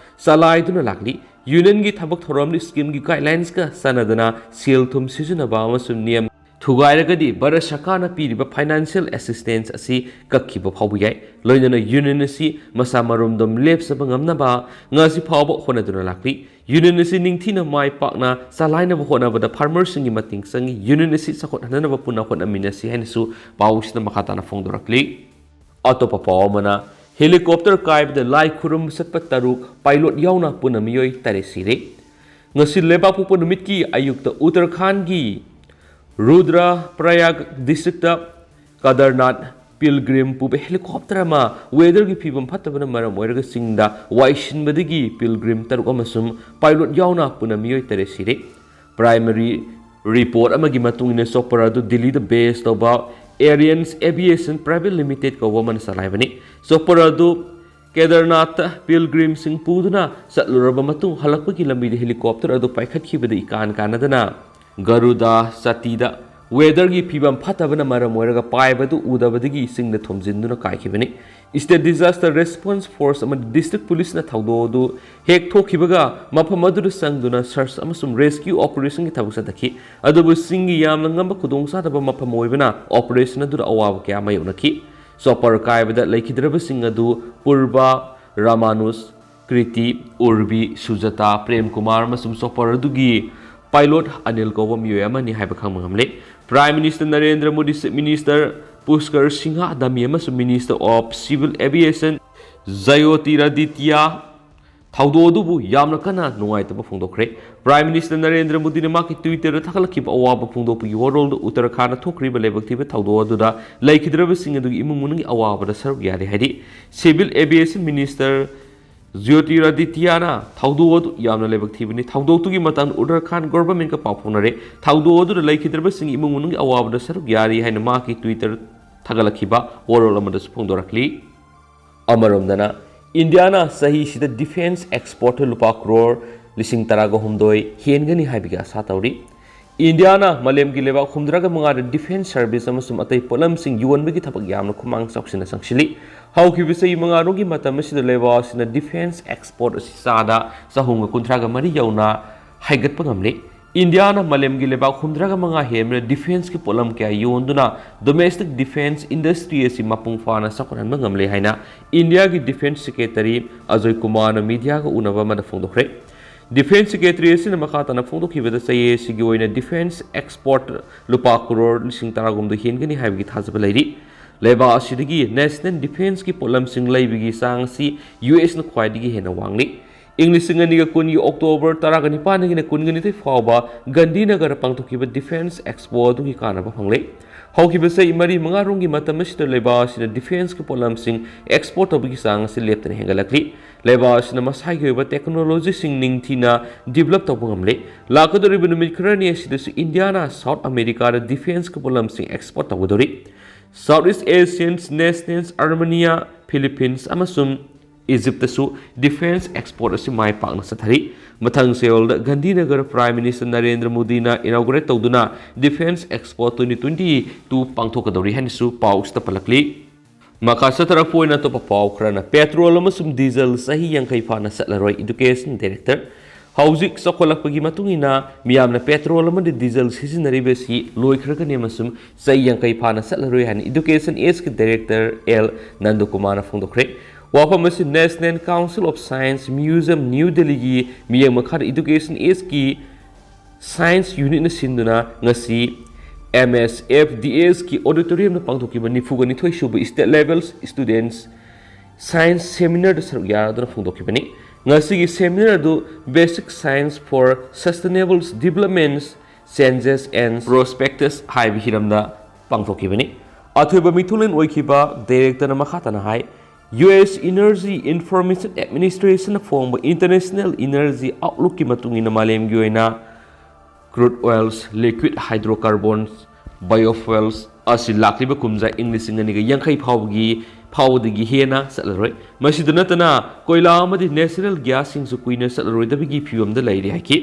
ꯆꯂꯥꯏꯗꯨꯅ ꯂꯥꯛꯂꯤ꯫ Unionꯒꯤ ꯊꯕꯛ ꯊꯧꯔꯝꯗꯤ schemeꯒꯤ guidelinesꯀ ꯆꯥꯟꯅꯗꯅ ꯁꯦꯜ ꯊꯨꯝ ꯁꯤꯖꯤꯟꯅꯕ ꯑꯃꯁꯨꯡ ꯅꯤꯌꯝ ꯊꯨꯒꯥꯏꯔꯒꯗꯤ ꯚꯥꯔꯠ ꯁꯔꯀꯥꯔꯅ ꯄꯤꯔꯤꯕ financial assistance ꯑꯁꯤ ꯀꯛꯈꯤꯕ ꯐꯥꯎꯕ ꯌꯥꯏ꯫ ꯂꯣꯏꯅꯅ ꯌꯨꯅꯤꯌꯟ ꯑꯁꯤ ꯃꯁꯥ ꯃꯔꯣꯝꯗꯣꯝ ꯂꯦꯞꯆꯕ ꯉꯝꯅꯕ ꯉꯁꯤ ꯐꯥꯎꯕ ꯍꯣꯠꯅꯗꯨꯅ ꯂꯥꯛꯂꯤ꯫ ꯌꯨꯅꯤꯌꯟ ꯑꯁꯤ ꯅꯤꯡꯊꯤꯅ ꯃꯥꯏ ꯄꯥꯛꯅ ꯆꯂꯥꯏꯅꯕ ꯍꯣꯠꯅꯕꯗ ꯐꯥꯔꯃꯔꯁꯤꯡꯒꯤ ꯃꯇꯦꯡ ꯆꯪꯏ꯫ ꯌꯨꯅꯤꯌꯟ ꯑꯁꯤ ꯆꯥꯎꯈꯠꯍꯟꯅꯕ ꯄꯨꯟꯅ ꯍꯣꯠꯅꯃꯤꯟꯅꯁꯤ ꯍꯥꯏꯅꯁꯨ ꯄꯥꯎꯁꯤꯗ ꯃꯈꯥ ꯇꯥꯅ ꯐꯣꯡꯗꯣꯔꯛꯂꯤ꯫ ꯑꯇꯣꯞꯄ ꯄꯥꯎ ꯑꯃꯅ, ꯍꯦꯂꯤꯀꯣꯞꯇꯔ ꯀꯥꯏꯕꯗ ꯂꯥꯏ ꯈꯨꯔꯨꯝꯕ ꯆꯠꯄ ꯇꯔꯨꯛ, ꯄꯥꯏꯂꯣꯠ ꯌꯥꯎꯅ ꯄꯨꯟꯅ ꯃꯤꯑꯣꯏ ꯇꯔꯦꯠ ꯁꯤꯔꯦ꯫ ꯉꯁꯤ ꯂꯩꯕꯥꯛꯄꯣꯛꯄ ꯅꯨꯃꯤꯠꯀꯤ ꯑꯌꯨꯛꯇ ꯎꯠꯇꯔꯈꯥꯟꯒꯤ ꯔꯨꯗ꯭ꯔ ꯄ꯭ꯔꯌꯥꯒ ꯗꯤꯁꯇ꯭ꯔꯤꯛꯇ ꯀꯗꯔꯅꯥꯊ ꯄꯤꯜꯒ꯭ꯔꯤꯝ ꯄꯨꯕ ꯍꯦꯂꯤꯀꯣꯞꯇꯔ ꯑꯃ ꯋꯦꯗꯔꯒꯤ ꯐꯤꯕꯝ ꯐꯠꯇꯕꯅ ꯃꯔꯝ ꯑꯣꯏꯔꯒ ꯆꯤꯡꯗ ꯋꯥꯏꯁꯤꯟꯕꯗꯒꯤ ꯄꯤꯜꯒ꯭ꯔꯤꯝ ꯇꯔꯨꯛ ꯑꯃꯁꯨꯡ ꯄꯥꯏꯂꯣꯠ ꯌꯥꯎꯅ ꯄꯨꯟꯅ ꯃꯤꯑꯣꯏ ꯇꯔꯦꯠ ꯁꯤꯔꯦ꯫ ꯄ꯭ꯔꯥꯏꯃꯔꯤ ꯔꯤꯄꯣꯔꯠ ꯑꯃꯒꯤ ꯃꯇꯨꯡ ꯏꯟꯅ, ꯆꯣꯄꯔ ꯑꯗꯨ ꯗꯤꯜꯂꯤꯗ ꯕꯦꯖ ꯇꯧꯕ ꯑꯦꯔꯤꯌꯟꯁ ꯑꯦꯚꯤꯌꯦꯁꯟ ꯄ꯭ꯔꯥꯏꯚꯦꯠ ꯂꯤꯃꯤꯇꯦꯗ ꯀꯧꯕ ꯑꯃꯅ ꯆꯂꯥꯏꯕꯅꯤ꯫ ꯆꯣꯄꯔ ꯑꯗꯨ ꯀꯦꯗꯔꯅꯥꯊꯇ ꯄꯤꯜꯒ꯭ꯔꯤꯝꯁꯤꯡ ꯄꯨꯗꯨꯅ ꯆꯠꯂꯨꯔꯕ ꯃꯇꯨꯡ, ꯍꯜꯂꯛꯄꯒꯤ ꯂꯝꯕꯤꯗ ꯍꯦꯂꯤꯀꯣꯞꯇꯔ ꯑꯗꯨ ꯄꯥꯏꯈꯠꯈꯤꯕꯗ ꯏꯀꯥꯟ ꯀꯥꯟꯅꯗꯅ ꯒꯔꯨꯗꯥ ꯆꯇꯤꯗ ꯋꯦꯗꯔꯒꯤ ꯐꯤꯕꯝ ꯐꯠꯇꯕꯅ ꯃꯔꯝ ꯑꯣꯏꯔꯒ ꯄꯥꯏꯕꯗꯨ ꯎꯗꯕꯗꯒꯤ ꯆꯤꯡꯗ ꯊꯣꯝꯖꯤꯟꯗꯨꯅ ꯀꯥꯏꯈꯤꯕꯅꯤ꯫ ꯁ꯭ꯇꯦꯠ ꯗꯤꯖꯥꯁꯇꯔ ꯔꯦꯁꯄꯣꯟꯁ ꯐꯣꯔꯁ ꯑꯃꯗꯤ ꯗꯤꯁꯇ꯭ꯔꯤꯛ ꯄꯨꯂꯤꯁꯅ ꯊꯧꯗꯣꯛ ꯑꯗꯨ ꯍꯦꯛ ꯊꯣꯛꯈꯤꯕꯒ ꯃꯐꯝ ꯑꯗꯨꯗ ꯆꯪꯗꯨꯅ ꯁꯔꯆ ꯑꯃꯁꯨꯡ ꯔꯦꯁꯀ꯭ꯌꯨ ꯑꯣꯄꯔꯦꯁꯟꯒꯤ ꯊꯕꯛ ꯆꯠꯊꯈꯤ꯫ ꯑꯗꯨꯕꯨ ꯆꯤꯡꯒꯤ ꯌꯥꯝꯅ ꯉꯝꯕ ꯈꯨꯗꯣꯡꯆꯥꯗꯕ ꯃꯐꯝ ꯑꯣꯏꯕꯅ ꯑꯣꯄꯔꯦꯁꯟ ꯑꯗꯨꯗ ꯑꯋꯥꯕ ꯀꯌꯥ ꯃꯥꯌꯣꯛꯅꯈꯤ꯫ ꯆꯣꯄꯔ ꯀꯥꯏꯕꯗ ꯂꯩꯈꯤꯗ꯭ꯔꯕꯁꯤꯡ ꯑꯗꯨ ꯄꯨꯔꯕ, ꯔꯥꯃꯥꯅꯨꯖ, ꯀ꯭ꯔꯤꯇꯤ, ꯎꯔꯕꯤ, ꯁꯨꯖꯥꯇꯥ, ꯄ꯭ꯔꯦꯝ ꯀꯨꯃꯥꯔ ꯑꯃꯁꯨꯡ ꯆꯣꯄꯔ ꯑꯗꯨꯒꯤ ꯄꯥꯏꯂꯣꯠ ꯑꯅꯤꯜ ꯀꯧꯕ ꯃꯤꯑꯣꯏ ꯑꯃꯅꯤ ꯍꯥꯏꯕ ꯈꯪꯕ ꯉꯝꯂꯦ꯫ Prime minister Narendra Modi, chief minister Pushkar Singh Dhami ꯑꯃꯁꯨꯡ minister of civil aviation Jyotiraditya ꯊꯧꯗꯣꯛ ꯑꯗꯨꯕꯨ ꯌꯥꯝꯅ ꯀꯟꯅ ꯅꯨꯡꯉꯥꯏꯇꯕ ꯐꯣꯡꯗꯣꯛꯈ꯭ꯔꯦ꯫ ꯄ꯭ꯔꯥꯏꯝ ꯃꯤꯅꯤꯁꯇꯔ ꯅꯔꯦꯟꯗ꯭ꯔ ꯃꯣꯗꯤꯅ ꯃꯍꯥꯛꯀꯤ ꯇ꯭ꯋꯤꯇꯔꯗ ꯊꯥꯒꯠꯂꯛꯈꯤꯕ ꯑꯋꯥꯕ ꯐꯣꯡꯗꯣꯛꯄꯒꯤ ꯋꯥꯔꯣꯜꯗ ꯎꯠꯇꯔꯈꯥꯟꯗ ꯊꯣꯛꯈ꯭ꯔꯤꯕ ꯂꯥꯏꯕꯛ ꯊꯤꯕ ꯊꯧꯗꯣꯛ ꯑꯗꯨꯗ ꯂꯩꯈꯤꯗ꯭ꯔꯕꯁꯤꯡ ꯑꯗꯨꯒꯤ ꯏꯃꯨꯡ ꯃꯅꯨꯡꯒꯤ ꯑꯋꯥꯕꯗ ꯁꯔꯨꯛ ꯌꯥꯔꯤ ꯍꯥꯏꯔꯤ꯫ ꯁꯤꯚꯤꯜ ꯑꯦꯚꯤꯌꯦꯁꯟ ꯃꯤꯅꯤꯁꯇꯔ ꯖ꯭ꯌꯣꯇꯤꯔꯥꯗꯤꯇ꯭ꯌꯅ ꯊꯧꯗꯣꯛ ꯑꯗꯨ ꯌꯥꯝꯅ ꯂꯥꯏꯕꯛ ꯊꯤꯕꯅꯤ꯫ ꯊꯧꯗꯣꯛꯇꯨꯒꯤ ꯃꯇꯥꯡꯗ ꯎꯠꯇꯔꯈꯥꯟꯗ ꯒꯣꯚꯔꯟꯃꯦꯟꯠꯀ ꯄꯥꯎ ꯐꯥꯎꯅꯔꯦ꯫ ꯊꯧꯗꯣꯛ ꯑꯗꯨꯗ ꯂꯩꯈꯤꯗ꯭ꯔꯕꯁꯤꯡꯒꯤ ꯏꯃꯨꯡ ꯃꯅꯨꯡꯒꯤ ꯑꯋꯥꯕꯗ ꯁꯔꯨꯛ ꯌꯥꯔꯤ ꯍꯥꯏꯅ ꯃꯍꯥꯛꯀꯤ ꯇ꯭ꯋꯤꯇꯔ ꯊꯥꯒꯠꯂꯛꯈꯤꯕ ꯋꯥꯔꯣꯜ ꯑꯃꯗꯁꯨ ꯐꯣꯡꯗꯣꯔꯛꯂꯤ꯫ ꯑꯃꯔꯣꯝꯗꯅ, ꯏꯟꯗꯤꯌꯥꯅ ꯆꯍꯤꯁꯤꯗ ꯗꯤꯐꯦꯟꯁ ꯑꯦꯛꯁꯄꯣꯔꯠꯇ ꯂꯨꯄꯥ ꯀ꯭ꯔꯣꯔ ꯂꯤꯁꯤꯡ ꯇꯔꯥꯒ ꯍꯨꯝꯗꯣꯏ ꯍꯦꯟꯒꯅꯤ ꯍꯥꯏꯕꯒꯤ ꯑꯥꯁꯥ ꯇꯧꯔꯤ꯫ ꯏꯟꯗꯤꯌꯥꯅ ꯃꯥꯂꯦꯝꯒꯤ ꯂꯩꯕꯥꯛ ꯍꯨꯝꯗ꯭ꯔꯥꯒ ꯃꯉꯥꯗ ꯗꯤꯐꯦꯟꯁ ꯁꯔꯚꯤꯁ ꯑꯃꯁꯨꯡ ꯑꯇꯩ ꯄꯣꯠꯂꯝꯁꯤꯡ ꯌꯣꯟꯕꯒꯤ ꯊꯕꯛ ꯌꯥꯝꯅ ꯈꯨꯃꯥꯡ ꯆꯥꯎꯁꯤꯟꯅ ꯆꯪꯁꯤꯜꯂꯤ꯫ ꯍꯧꯈꯤꯕ ꯆꯍꯤ ꯃꯉꯥꯔꯣꯝꯒꯤ ꯃꯇꯝ ꯑꯁꯤꯗ ꯂꯩꯕꯥꯛ ꯑꯁꯤꯅ ꯗꯤꯐꯦꯟꯁ ꯑꯦꯛꯁꯄꯣꯔꯠ ꯑꯁꯤ ꯆꯥꯗ ꯆꯍꯨꯝꯒ ꯀꯨꯟꯊ꯭ꯔꯥꯒ ꯃꯔꯤ ꯌꯧꯅ ꯍꯥꯏꯒꯠꯄ ꯉꯝꯂꯤ꯫ ꯏꯟꯗꯤꯌꯥꯅ ꯃꯥꯂꯦꯝꯒꯤ ꯂꯩꯕꯥꯛ ꯍꯨꯝꯗ꯭ꯔꯥꯒ ꯃꯉꯥ ꯍꯦꯟꯕꯗ ꯗꯤꯐꯦꯟꯁꯀꯤ ꯄꯣꯠꯂꯝ ꯀꯌꯥ ꯌꯣꯟꯗꯨꯅ ꯗꯣꯃꯦꯁꯇꯤꯛ ꯗꯤꯐꯦꯟꯁ ꯏꯟꯗꯁꯇ꯭ꯔꯤ ꯑꯁꯤ ꯃꯄꯨꯡ ꯐꯥꯅ ꯆꯥꯎꯈꯠꯍꯟꯕ ꯉꯝꯂꯦ ꯍꯥꯏꯅ ꯏꯟꯗꯤꯌꯥꯒꯤ ꯗꯤꯐꯦꯟꯁ ꯁꯦꯀ꯭ꯔꯦꯇꯔꯤ ꯑꯖꯣꯏ ꯀꯨꯃꯥꯔꯅ ꯃꯤꯗꯤꯌꯥꯒ ꯎꯅꯕ ꯑꯃꯗ ꯐꯣꯡꯗꯣꯛꯈ꯭ꯔꯦ꯫ ꯗꯤꯐꯦꯟꯁ ꯁꯦꯀ꯭ꯔꯦꯇꯔꯤ ꯑꯁꯤꯅ ꯃꯈꯥ ꯇꯥꯅ ꯐꯣꯡꯗꯣꯛꯈꯤꯕꯗ ꯆꯍꯤ ꯑꯁꯤꯒꯤ ꯑꯣꯏꯅ ꯗꯤꯐꯦꯟꯁ ꯑꯦꯛꯁꯄꯣꯔꯠ ꯂꯨꯄꯥ ꯀ꯭ꯔꯣꯔ ꯂꯤꯁꯤꯡ ꯇꯔꯥꯒꯨꯝꯗ ꯍꯦꯟꯒꯅꯤ ꯍꯥꯏꯕꯒꯤ ꯊꯥꯖꯕ ꯂꯩꯔꯤ꯫ ꯂꯩꯕꯥꯛ ꯑꯁꯤꯗꯒꯤ ꯅꯦꯁꯅꯦꯜ ꯗꯤꯐꯦꯟꯁꯀꯤ ꯄꯣꯠꯂꯝꯁꯤꯡ ꯂꯩꯕꯒꯤ ꯆꯥꯡ ꯑꯁꯤ ꯌꯨ ꯑꯦꯁꯅ ꯈ꯭ꯋꯥꯏꯗꯒꯤ ꯍꯦꯟꯅ ꯋꯥꯡꯂꯤ꯫ ꯏꯪ ꯂꯤꯁꯤꯡ ꯑꯅꯤꯒ ꯀꯨꯟꯒꯤ ꯑꯣꯛꯇꯣꯕꯔ ꯇꯔꯥꯒ ꯅꯤꯄꯥꯟꯗꯒꯤꯅ ꯀꯨꯟꯒ ꯅꯤꯊꯣꯏ ꯐꯥꯎꯕ ꯒꯥꯟꯙꯤꯅꯒꯔꯗ ꯄꯥꯡꯊꯣꯛꯈꯤꯕ ꯗꯤꯐꯦꯟꯁ ꯑꯦꯛꯁꯄꯣ ꯑꯗꯨꯒꯤ ꯀꯥꯟꯅꯕ ꯐꯪꯂꯦ꯫ ꯍꯧꯈꯤꯕ ꯆꯍꯤ ꯃꯔꯤ ꯃꯉꯥꯔꯣꯝꯒꯤ ꯃꯇꯝ ꯑꯁꯤꯗ ꯂꯩꯕꯥꯛ ꯑꯁꯤꯅ ꯗꯤꯐꯦꯟꯁꯀꯤ ꯄꯣꯠꯂꯝꯁꯤꯡ ꯑꯦꯛꯁꯄꯣꯔꯠ ꯇꯧꯕꯒꯤ ꯆꯥꯡ ꯑꯁꯤ ꯂꯦꯞꯇꯅ ꯍꯦꯟꯒꯠꯂꯛꯂꯤ꯫ ꯂꯩꯕꯥꯛ ꯑꯁꯤꯅ ꯃꯁꯥꯒꯤ ꯑꯣꯏꯕ ꯇꯦꯛꯅꯣꯂꯣꯖꯤꯁꯤꯡ ꯅꯤꯡꯊꯤꯅ ꯗꯤꯕꯂꯞ ꯇꯧꯕ ꯉꯝꯂꯦ꯫ ꯂꯥꯛꯀꯗꯧꯔꯤꯕ ꯅꯨꯃꯤꯠ ꯈꯔꯅꯤ ꯑꯁꯤꯗꯁꯨ ꯏꯟꯗꯤꯌꯥꯅ ꯁꯥꯎꯠ ꯑꯃꯦꯔꯤꯀꯥꯗ ꯗꯤꯐꯦꯟꯁꯀꯤ ꯄꯣꯠꯂꯝꯁꯤꯡ ꯑꯦꯛꯁꯄꯣꯔꯠ ꯇꯧꯒꯗꯧꯔꯤ꯫ ꯁꯥꯎꯠ ꯏꯁ ꯑꯦꯁꯤꯌꯟ ꯅꯦꯁꯅꯦꯜꯁ ꯑꯥꯔꯃꯦꯅꯤꯌꯥ, ꯐꯤꯂꯤꯄꯤꯟꯁ ꯑꯃꯁꯨꯡ ꯏꯖꯤꯞꯇꯁꯨ ꯗꯤꯐꯦꯟꯁ ꯑꯦꯛꯁꯄꯣꯔꯠ ꯑꯁꯤ ꯃꯥꯏ ꯄꯥꯛꯅ ꯆꯠꯊꯔꯤ꯫ ꯃꯊꯪ ꯆꯌꯣꯜꯗ ꯒꯥꯟꯙꯤꯅꯒꯔ ꯄ꯭ꯔꯥꯏꯝ ꯃꯤꯅꯤꯁꯇꯔ ꯅꯔꯦꯟꯗ꯭ꯔ ꯃꯣꯗꯤꯅ ꯏꯅꯣꯒ꯭ꯔꯦꯠ ꯇꯧꯗꯨꯅ defence expo twenty twenty two ꯄꯥꯡꯊꯣꯛꯀꯗꯧꯔꯤ ꯍꯥꯏꯅꯁꯨ ꯄꯥꯎ ꯑꯁꯤꯗ ꯄꯜꯂꯛꯂꯤ꯫ ꯃꯈꯥ ꯆꯠꯊꯔꯛꯄ ꯑꯣꯏꯅ ꯑꯇꯣꯞꯄ ꯄꯥꯎ ꯈꯔꯅ ꯄꯦꯇ꯭ꯔꯣꯜ ꯑꯃꯁꯨꯡ ꯗꯤꯖꯜ ꯆꯍꯤ ꯌꯥꯡꯈꯩ ꯐꯥꯅ ꯆꯠꯂꯔꯣꯏ, ꯏꯗꯨꯀꯦꯁꯟ ꯗꯥꯏꯔꯦꯛꯇꯔ꯫ ꯍꯧꯖꯤꯛ ꯆꯥꯎꯈꯠꯂꯛꯄꯒꯤ ꯃꯇꯨꯡ ꯏꯟꯅ ꯃꯤꯌꯥꯝꯅ ꯄꯦꯇ꯭ꯔꯣꯜ ꯑꯃꯗꯤ ꯗꯤꯖꯜ ꯁꯤꯖꯤꯟꯅꯔꯤꯕꯁꯤ ꯂꯣꯏꯈ꯭ꯔꯒꯅꯤ ꯑꯃꯁꯨꯡ ꯆꯍꯤ ꯌꯥꯡꯈꯩ ꯐꯥꯅ ꯆꯠꯂꯔꯣꯏ ꯍꯥꯏꯅ ꯏꯗꯨꯀꯦꯁꯟ ꯑꯦꯖꯀꯤ ꯗꯥꯏꯔꯦꯛꯇꯔ ꯑꯦꯜ ꯅꯟꯗꯀꯨꯃꯥꯔꯅ ꯐꯣꯡꯗꯣꯛꯈ꯭ꯔꯦ꯫ ꯋꯥꯐꯝ ꯑꯁꯤ National Council of Science Museum, New Delhiꯒꯤ ꯃꯤꯠꯌꯦꯡ ꯃꯈꯥꯗ ꯏꯗꯨꯀꯦꯁꯟ ꯑꯦꯖꯀꯤ ꯁꯥꯏꯟꯁ ꯌꯨꯅꯤꯠꯅ ꯁꯤꯟꯗꯨꯅ ꯉꯁꯤ ꯑꯦꯝ ꯑꯦꯁ ꯑꯦꯐ ꯗꯤ ꯑꯦꯁꯀꯤ ꯑꯣꯗꯤꯇꯣꯔꯤꯌꯝꯗ ꯄꯥꯡꯊꯣꯛꯈꯤꯕ ꯅꯤꯐꯨꯒ ꯅꯤꯊꯣꯏ ꯁꯨꯕ State Level Students Science Seminarꯗ ꯁꯔꯨꯛ ꯌꯥꯗꯨꯅ ꯐꯣꯡꯗꯣꯛꯈꯤꯕꯅꯤ꯫ ꯉꯁꯤꯒꯤ ꯁꯦꯃꯤꯅꯥꯔ ꯑꯗꯨ Basic Science for Sustainable Development, Changes and Prospects ꯍꯥꯏꯕ ꯍꯤꯔꯝꯗ ꯄꯥꯡꯊꯣꯛꯈꯤꯕꯅꯤ꯫ ꯑꯊꯣꯏꯕ ꯃꯤꯊꯨꯡꯂꯦꯟ ꯑꯣꯏꯈꯤꯕ ꯗꯥꯏꯔꯦꯛꯇꯔꯅ ꯃꯈꯥ ꯇꯥꯅ ꯍꯥꯏ, ꯌꯨ ꯑꯦꯁ Energy Information Administrationꯅ ꯐꯣꯡꯕ International Energy Outlookꯀꯤ ꯃꯇꯨꯡ ꯏꯟꯅ ꯃꯥꯂꯦꯝꯒꯤ ꯑꯣꯏꯅ crude oils, liquid hydrocarbons, biofuels ꯑꯁꯤ ꯂꯥꯛꯂꯤꯕ ꯀꯨꯝꯖꯥ ꯏꯪ ꯂꯤꯁꯤꯡ ꯑꯅꯤꯒ ꯌꯥꯡꯈꯩ ꯐꯥꯎꯕꯒꯤ ꯐꯥꯎꯕꯗꯒꯤ ꯍꯦꯟꯅ ꯆꯠꯂꯔꯣꯏ꯫ ꯃꯁꯤꯗ ꯅꯠꯇꯅ ꯀꯣꯏꯂꯥ ꯑꯃꯗꯤ natural gasꯁꯤꯡꯁꯨ ꯀꯨꯏꯅ ꯆꯠꯂꯔꯣꯏꯗꯕꯒꯤ ꯐꯤꯕꯝꯗ ꯂꯩꯔꯤ ꯍꯥꯏꯈꯤ꯫